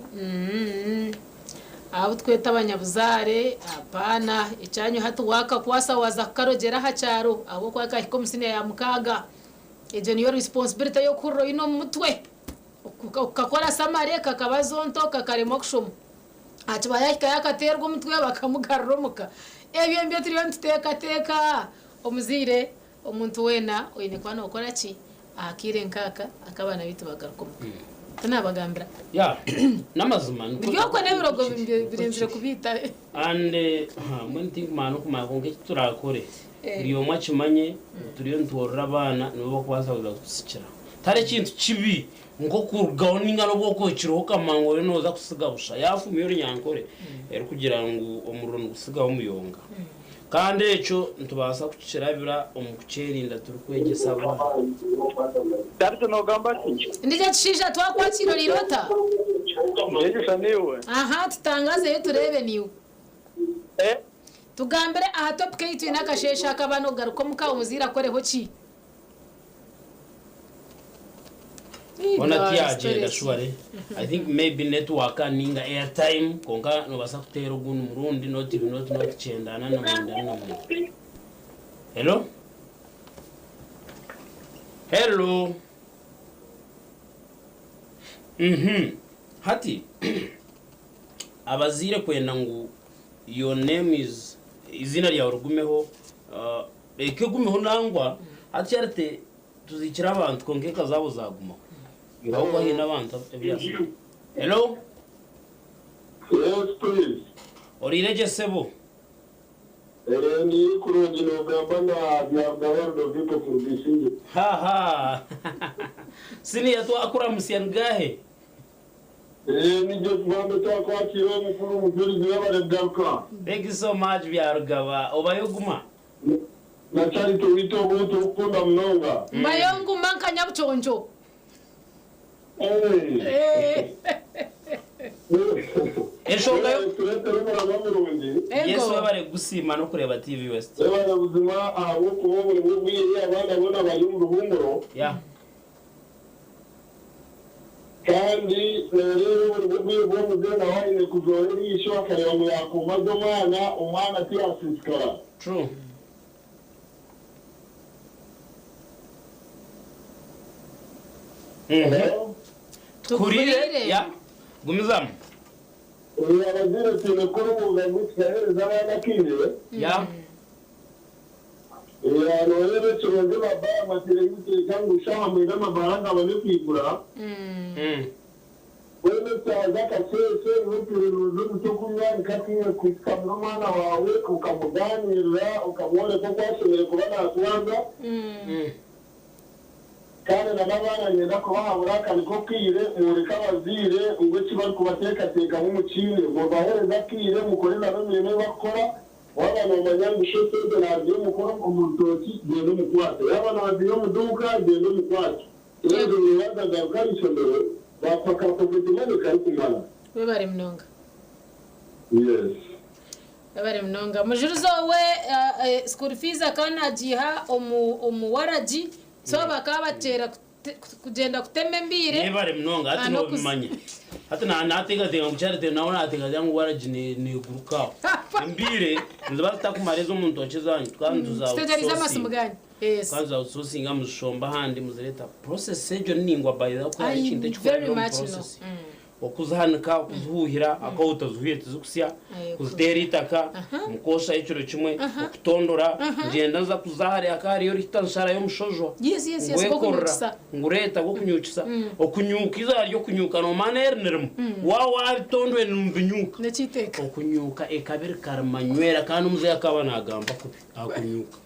abo tweta abanyabuzaare apaana ekyanyu hati wakakwasa waza kukarogyera aha kyaro abo kwakahika omu siniya ya mukaaga egyo niyo responsibility y'okuhurira oine omu mutwe ukakora samare kakabazo nto kakarema okushoma ati bayahika yakaterwa omutwe bakamugarura omuka ebyo mbyo turiyo nituteekateeka omuzaire omuntu weena oine kuba nookora ki ahakiire nkaaka akabaana bitu bagaruka omuka tinabagambira Ya, n'amazima niko- biryokwe n'ebirogo birenzire kubiita and mbwenu tinkumanya okumanya kwonka eki turakore Eh. buri omwe akimanye ngu turiyo nitworora abaana nibo bakubaasa kuza kutusikira tari ekintu kibi nk'okurugaho ninga n'obwokwekiraho okamanya oriyo nooza kusiga busha yafumiyo orunyankore erikugira ngu omuriro nigusigaho omuyonga kandi ekyo nitubaasa kukirabira omu kukyerinda turikwegyesa abaana. Nogamba ki? Ndije kishiija twakwakira orirota Ndijusha niwe. Aha tutangazeyo turebe niwe tugambire aha topic ei twine akasheshe akabaana okugaruka omuka omuzaire akoreho ki. Ona tiyagenda shuware. I think maybe network ninga airtime konka nobasa kuteera ogundi murundi noti noti noti kyenda ana na mwenda ana na mwenda. Hello, hello. Hati abazaire kwenda ngu your name is izina ryawe rigumeho, reka egumeho nangwa hati Charity tuzikira abantu konka eka zabo zagumaho ahubwo hiine abantu ebyasa. Hello. Yes, please. Oriire gye sebo? Ndi kurungi nogamba na Byarugaba Rudoviko Kurubishinge. Haha, siniya twakuramusya ngahe? Nijye kugambe twakwakira omukuru Mujulizi w'abaregaruka. Thank you so much Byarugaba, obayo guma. Na Charity wito ogutu okukunda munonga. Mbayo nguma nkanyabuconjo. Enshonga yo tureetera omuraba murungi. Yesu webare gusiima n'okureba TV West. Webare buzima ahabw'okuba oburi bw'obwire abaana boona bari omu ruhumuro. Kandi rero buri bw'obwire bw'omuzeeyi nawe aine kuzoora eriisho akareba ngu yakumaza omwana omwana tiyasiisikara. True. Tukurire ya gumizamu. Abazaire twine kuruhuura ngu tukaheereza abaana akaire. Ya. Noreeba ekirungi baba batiireho iteeka ngu shaaha mwenda amabaara gabone kwigura. Mbwenu eshaaha z'akasheeshe iwe otwire nooza omu ky'okunywa nk'akaire kuhikamira omwana waawe okamugaaniirira okamworeka oku ashemereire kuba naatwaza. Kandi na n'abaana niinyenda kubahabura aka niko kaire mworeke abazaire ngu eki barikubateekateekamu mukiine. Mubaheereze akaire mukore nabo emirimo ei barikukora. Waaba noomanya ngu sho esente naaziiha omu kukora omu rutookye, gyenda omukwate. Yaaba naaziiha omu duuka, gyenda omukwate. Reero waaza garuka aha ishomero, baakuha ka pocket money karikumara. Webare munonga. Yes. Webare munonga. Mujurizi owe school fees akaba nagiiha omu omu waragi so bakaba bateera kugyenda kutema embiire. Yebare munonga hati nobimanya. Hati nateekateeka ngu Charity nawe nateekateeka ngu waragi neguruka aho. Embiire niziba zitakumara ez'omu ntookye zanyu tukaba nituza Tutegyereize amasimu outsourcing. ganyu. Yes. Tukaba nituza outsourcinga muzishomba ahandi muzireeta. Process egyo niningwa by the way ahabw'okuba hariho I ekintu very ekikurabira omu much know. process. Okuzihanika, okuzihuuhira, ahakuba otazihuhire tizikusya, kuziteera eitaka, mukwoshayo ekiro kimwe, okutondora, ngyenda nza kuza hare hakaba hariyo orihita nsharayo omushojwa, Yes, yes, yes, ngwekorera, gw'okunyukisa. ngureeta gw'okunyukisa. Okunyuka eizooba ry'okunyuka noomanya erinirimu, waaba waabitondwire nibinyuka. N'eky'eiteeka. Okunyuka ekaba eri karimanywera kandi omuzeeyi akaba naagamba kubi aha kunyuka.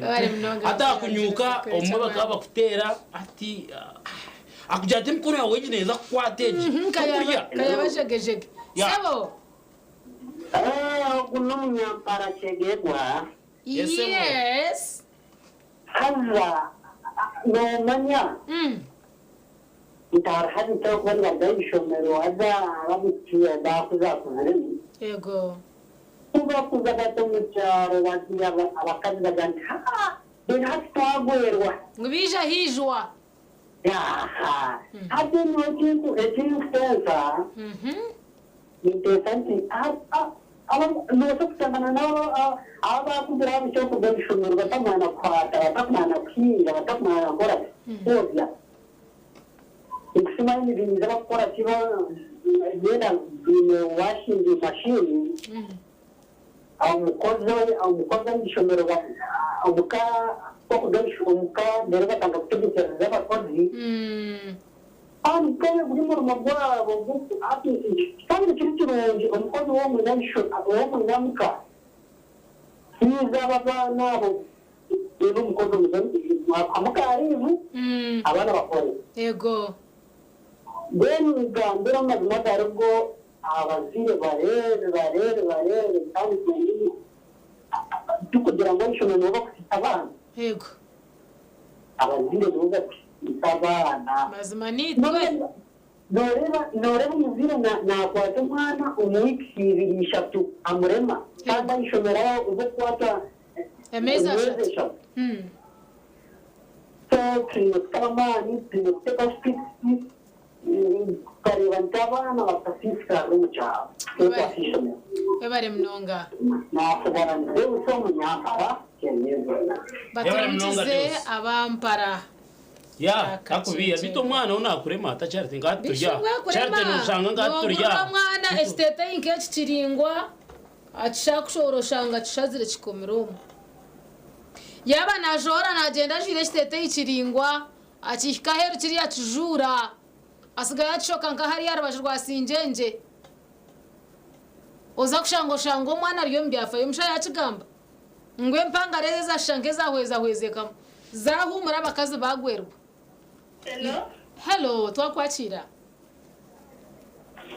Bari munonga. Hati akunyuka omwe bakaba bakuteera ati akugira ati emikono yawe egi neeza kukwata egi tokurya. Kayaba jegejege. Ya. Sebo. Ogu n'omunyampara Kyegegwa. Yes. Haza noomanya nti hariho abitabo kuba nibaruga aha ishomero haza abaishiki baakuzakuziremu. Yego. Ku bakuza bati omu kyaro bagira abakazi bagira nti haa mbwenu hati twagwerwa. Ngu baija haijwa. Aha. Hati nyowe eki ndikuteesa, ninteesa nti noobaasa kushangana n'abo abaakuzire aha bukye kuruga omu ishomero batakumanya kuhaata, batakumanya kuhinga, batakumanya kukora ki, kwozya. Nikusiima nibaija bakukora ki boona baine washing machine, omukozi omukozi omu ishomero omuka okuruga omuka reero batandika kutegyekyereza abakozi. Kandi guri murimo gwabo kandi kiri kirungi omukozi w'omwine omuka kiiza abo abaana abo reero omukozi amuka ariivu abaana bakore. Yego. Mbwenu ngambire amazima agarigo abazaire bareebe bareebe bareebe kandi tikugira ngu eishomero nibo bakusiisa abaana. Yego. Abazaire nibo bakusiisa abaana. Mazima niitwe. Nooreeba nooreeba omuzaire naakwata omwana omu wiikisi ibiri ishatu amurema kandi aha ishomero aho oza kukwata Emeezi emyezi ashatu. eshatu. So twine kutaho amaani, twine kuteekaho scripts tukareeba nti abaana batasiisikarira omu kyaro Webare. aha ishomero. Webare munonga. Naasigara ndi Deus omunyampara Kyemyezi. Baturamukize abampara. Ya, takubiya bitu omwana ou nakurema ata Charity nka hati turi aha. Bishobwa Charity kurema. noshanga nka hati turi Noogurira aha. omwana ekiteeteeyi nk'eki kiringwa akishaka kushohora oshanga kishazire kikomire omu. Yaaba naashohora naagyenda ajwaire ekiteeteeyi kiringwa akihika aheeru kiriya akijuura asigayo akishoka nka hariya aha rubaju rwa singyengye. Oza kushanga oshanga omwana ari omu byafaayo omushaija yaakigamba ngu empangare ezi ezashusha nk'ezahwezahwezekamu zaahuumura abakazi baagwerwa. Hello? Hello, twakwakiira.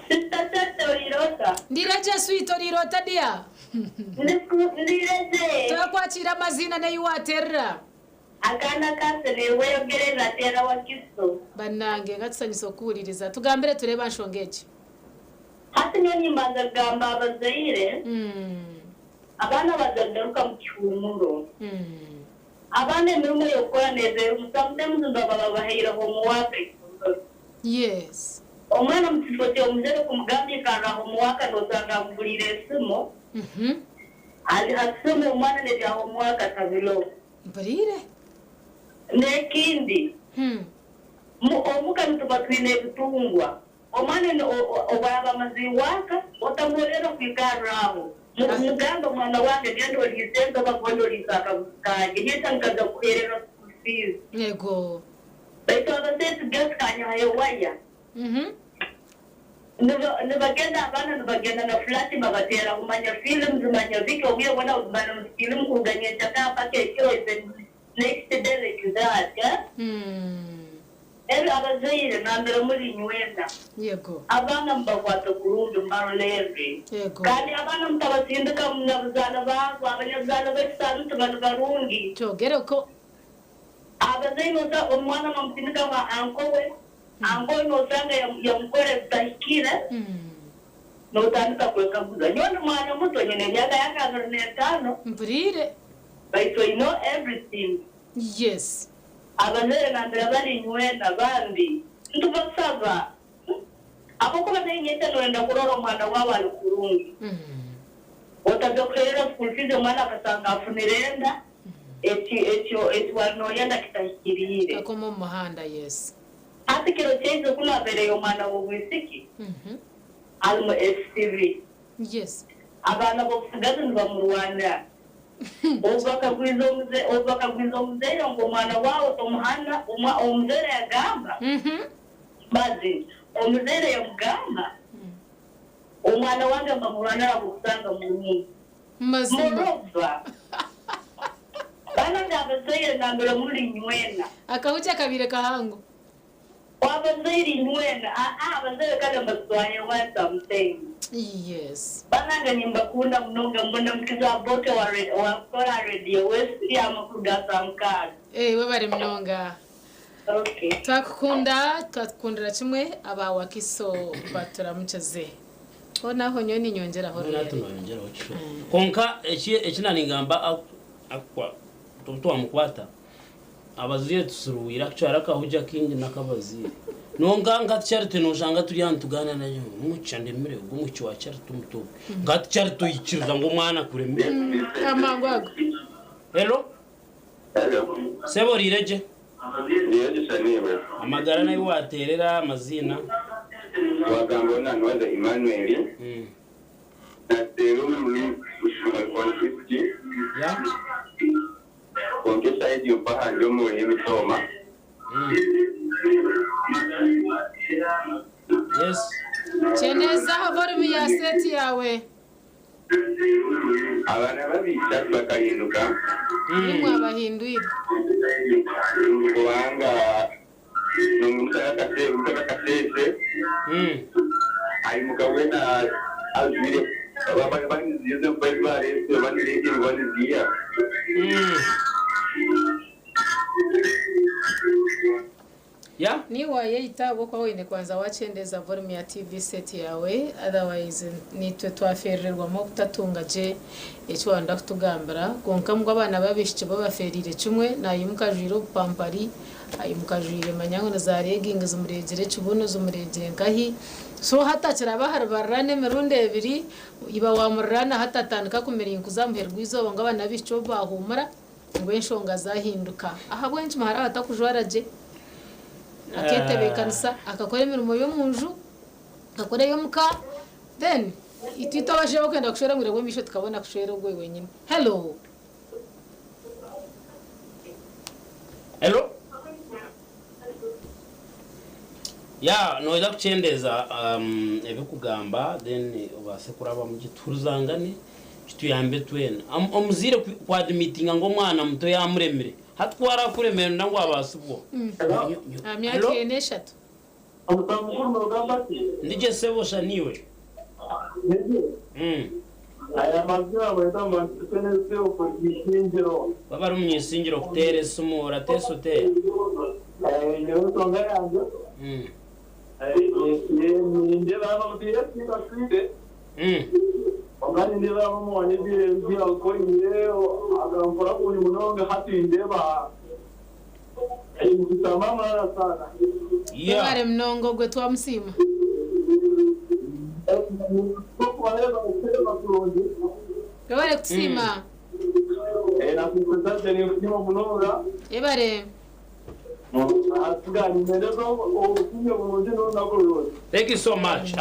Sister Tete oriire ota? Ndiire gye sweet oriire ota dear? Ndiire gye. Twakwakiira amaziina n'eyi waaterera. Akaana kashemereirwe yogerera ateera Wakiso. Bannange nga tusanyuse okukuwuliriza. Tugambire tureebe aha nshonga egi. Hati nyowe nimbanza kugamba abazaire, abaana baza kugaruka mu kihuumuro. Abaana emirimo y'okukora neeza erimu, sometimes nibaba babahaire homework eisomero. Yes. Omwana omu kifo ky'omuzaire kumugamba ikarra homework noosanga amuguriire esimu, ari ha simu omwana n'ebya homework atabiroho. Mpuriire. N'ekindi, omuka nituba twine ebitungwa. Omwana obu araaba amazire waaka, otamuhoreera kwikarra aho. Mugambe, Mwana wange genda oliise ente oba genda oliise akabuzi kange, nyenkya nkaza kukuheererra school fees. Yego. Baitu abazaire tugenda tukanyahayo waya. Nibagenda abaana nibagenda na flat babateeraho manya films manya biki obwire bwona baguma omu filimu kuruga nyenkyakara paka ekiro then next day like that eh? Ebyo abazaire nambere muri nywena Yego. Abaana mubakwate kurungi mubarolerre Yego. Kandi abaana mutabasindika munyabuzaana baabo abanyabuzaana b'ekisaano tibali barungi. Kyogere ko. Abazaire nosa omwana nomusindika nka anko we anko we nosanga yamukora ebitahikire notandika kwekaguza nyowe ndi mwana muto nyine emyaka yange 25. Mpuriire. Baitu I know everything. Yes. Abazaire nambere bari nywena bambi nitubasaba ahabw'okuba nainye noyenda kurora omwana waawe ari kurungi otaza kuheerera school fees omwana akasanga afunire enda eki ekyo eki wari noyenda kitahikiriire. Akoma omu muhanda yes. Hati kiro kyaize ku nabeereyo omwana w'obwisiki arimu SCV. Yes. Abaana b'obusigazi nibamurwanira. Obu bakagwiza omuze obu bakagwiza omuzaire ngu omwana waawe tomuhana omuzaire yagamba mazi omuzaire yamugamba omwana wange mbamurwanira ahabw'okusanga murungi. Mazima. Murova. Baana abazaire nambere muri nywena. Akahuja kabiire kahango. Abazaire nywena abazaire kale mbaswaye one something. Yes. Banange nimbakunda munonga mbona mukiza bote wakora Radio West amakuru ga saa mukaaga. Eh, webare munonga. Okay. Twakukunda twakukundira kimwe aba Wakiso baturamukize. Honaho nyowe ninyongyeraho Natwe rero. nonyongeraho kisho. Konka eki eki naningamba akwa twamukwata abazaire tusuruwire akukyara akahuja kingi n'akabazaire nonka nka Charity noshanga turi hano tugaana nayo omukica ndemire ogwo omukica wa Charity omuto nka Charity oyikiriza ngu omwana akuremire. Amangu ago. Hello. Sebo oriire gye? Amagara nayo wateerera amaziina. Wagamba onanwaza Emmanuel nateera omuri konfisiki konka esayidi mpaha ndi omuri emitooma. Yes. Kyendeeza volume ya seti yawe. Abaana babiri bakahinduka. Nimwe abahindwire. Kubanga omusaka kasese aimuka wena azwire baniziize barese baniregere baniziya. Ya? Ni wayeyita ahabw'okuba oine kubanza wakyendeeza volume ya TV set yawe otherwise nitwe twafererwamu okutatunga gye eki wanda kutugambira kwonka mbwe abaana b'abaishiki bo baferire kimwe nayimuka ajwaire obupampari ayimuka ajwaire manya ngu ni za leggings zimuregire ekibuno zimuregire nkahi so hatakiraba haribarurana emirundi ebiri iba wamururana hatatandika kumira nkuza muheru gw'eizooba ngu abaana b'abaishiki obu baahumura ngu enshonga zahinduka ahabw'enki muhara batakujwara gye aketebeekanisa akakora emirimo y'omunju akakora ey'omuka then itwe abashaija bakwenda kushwera bwire bw'omumaisho tukabona kushwera ogwe wenyine. Hello. Hello. Ya noija kukyendeza ebikugamba then obaase kuraba mu giturizangane kituyambe twena. Omuzaire kwadimitinga ngu omwana muto yamuremire hati ku arakuremera nangwa abaasibwa. Myaka ena eshatu. Ndigye sebo shaniwe. Aya mazina bayita mantenesi okuisingiro. Baba ari omunyisingiro kuteera esimu orateesa oteera. Nyowe ensonga yange nindeeba bamutwire batwire konka nindeeba omwana ebi akorire akankora kubi munonga hati nindeeba nkutama marara sana. Webare munonga ogwe twamusiima. Webare kutusiima. Nakukozesa munonga. Webare. Thank you so much.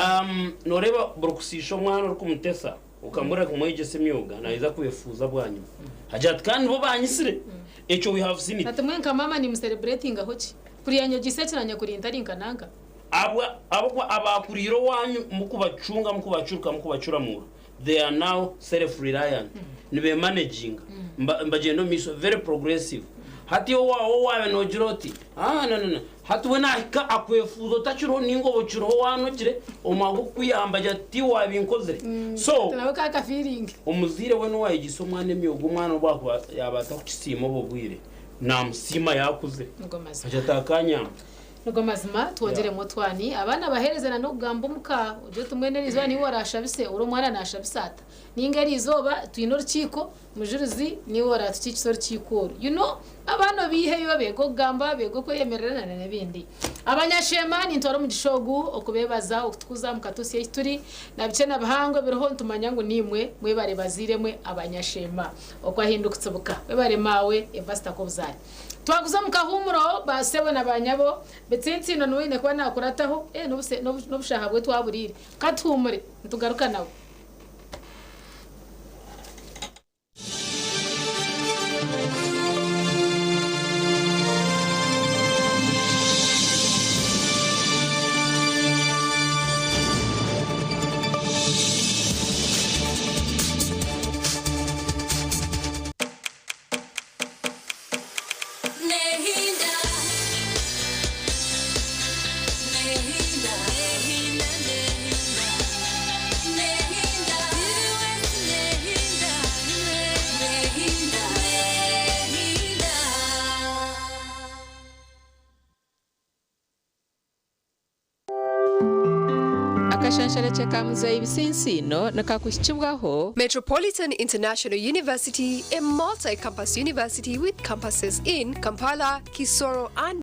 Noreeba buri kusiisha omwana orikumutesa ukamureka kumwegyesa emyoga naiza kwefuuza bwanyima. Agira ati kandi nibo banyisire. Ekyo we have seen it. Ati mwe nka mama nimucelebratingaho ki kuriya nyogisa ekiranya kurinda ari nka nanka. Abwa abwa abakuriire owanyu mukubacunga mukubacuruka mukubacuramura. They are now self reliant. Nibemanaginga. Mbagyenda omu maisho very progressive. Hati owaawe owaabe noogira oti ah no no no hati we nahika akwefuuza otakiriho ninga obukiriho wanogire omwanya gw'okukuyamba agira ati tiiwe wabinkozire. So nawe ka ka feeling. Omuzaire we n'owayegyesa omwana emyoga omwana obu akuba yaaba atakukisiima obwo bwire namusiima yaakuzire. Nigo mazima. Agira ati akanyamba. Nigo mazima twongyeremu otwani abaana baheereze na n'okugamba omuka ogire oti mbwenu eriizooba niiwe oraashabise ori omwana naashabisa ata ninga eriizooba twine orukiiko mujurizi niiwe oraatukiikise orukiiko oru you know abaana obaiheyo beege okugamba beege okweyemerera na n'ebindi. Abanyasheema nintwara omugisha ogu okubeebaza okutukuza mukatuhitsya ahi turi na bikye na bihango ebiriho nitumanya ngu niimwe mwebare bazaire mwe abanyasheema okwahindukutsibuka webare maawe Evasita Kobuzaare. Twaguza omu kahuumuro, ba sebo na ba nyabo, Bitsintsiino niwe oine kuba naakurataho, ee, n'obuse, n'obu, n'obushaaha bwe twaburiire. Ka tuhuumure, nitugaruka nawe. Nehinda, nehinda, nehinda, nehinda, nehinda, nehinda, nehinda. Akashansharakye ka Muzeeyi Bisinsiino nikakuhikibwaho. Metropolitan International University, a multi-campus university with campuses in Kampala, Kisoro and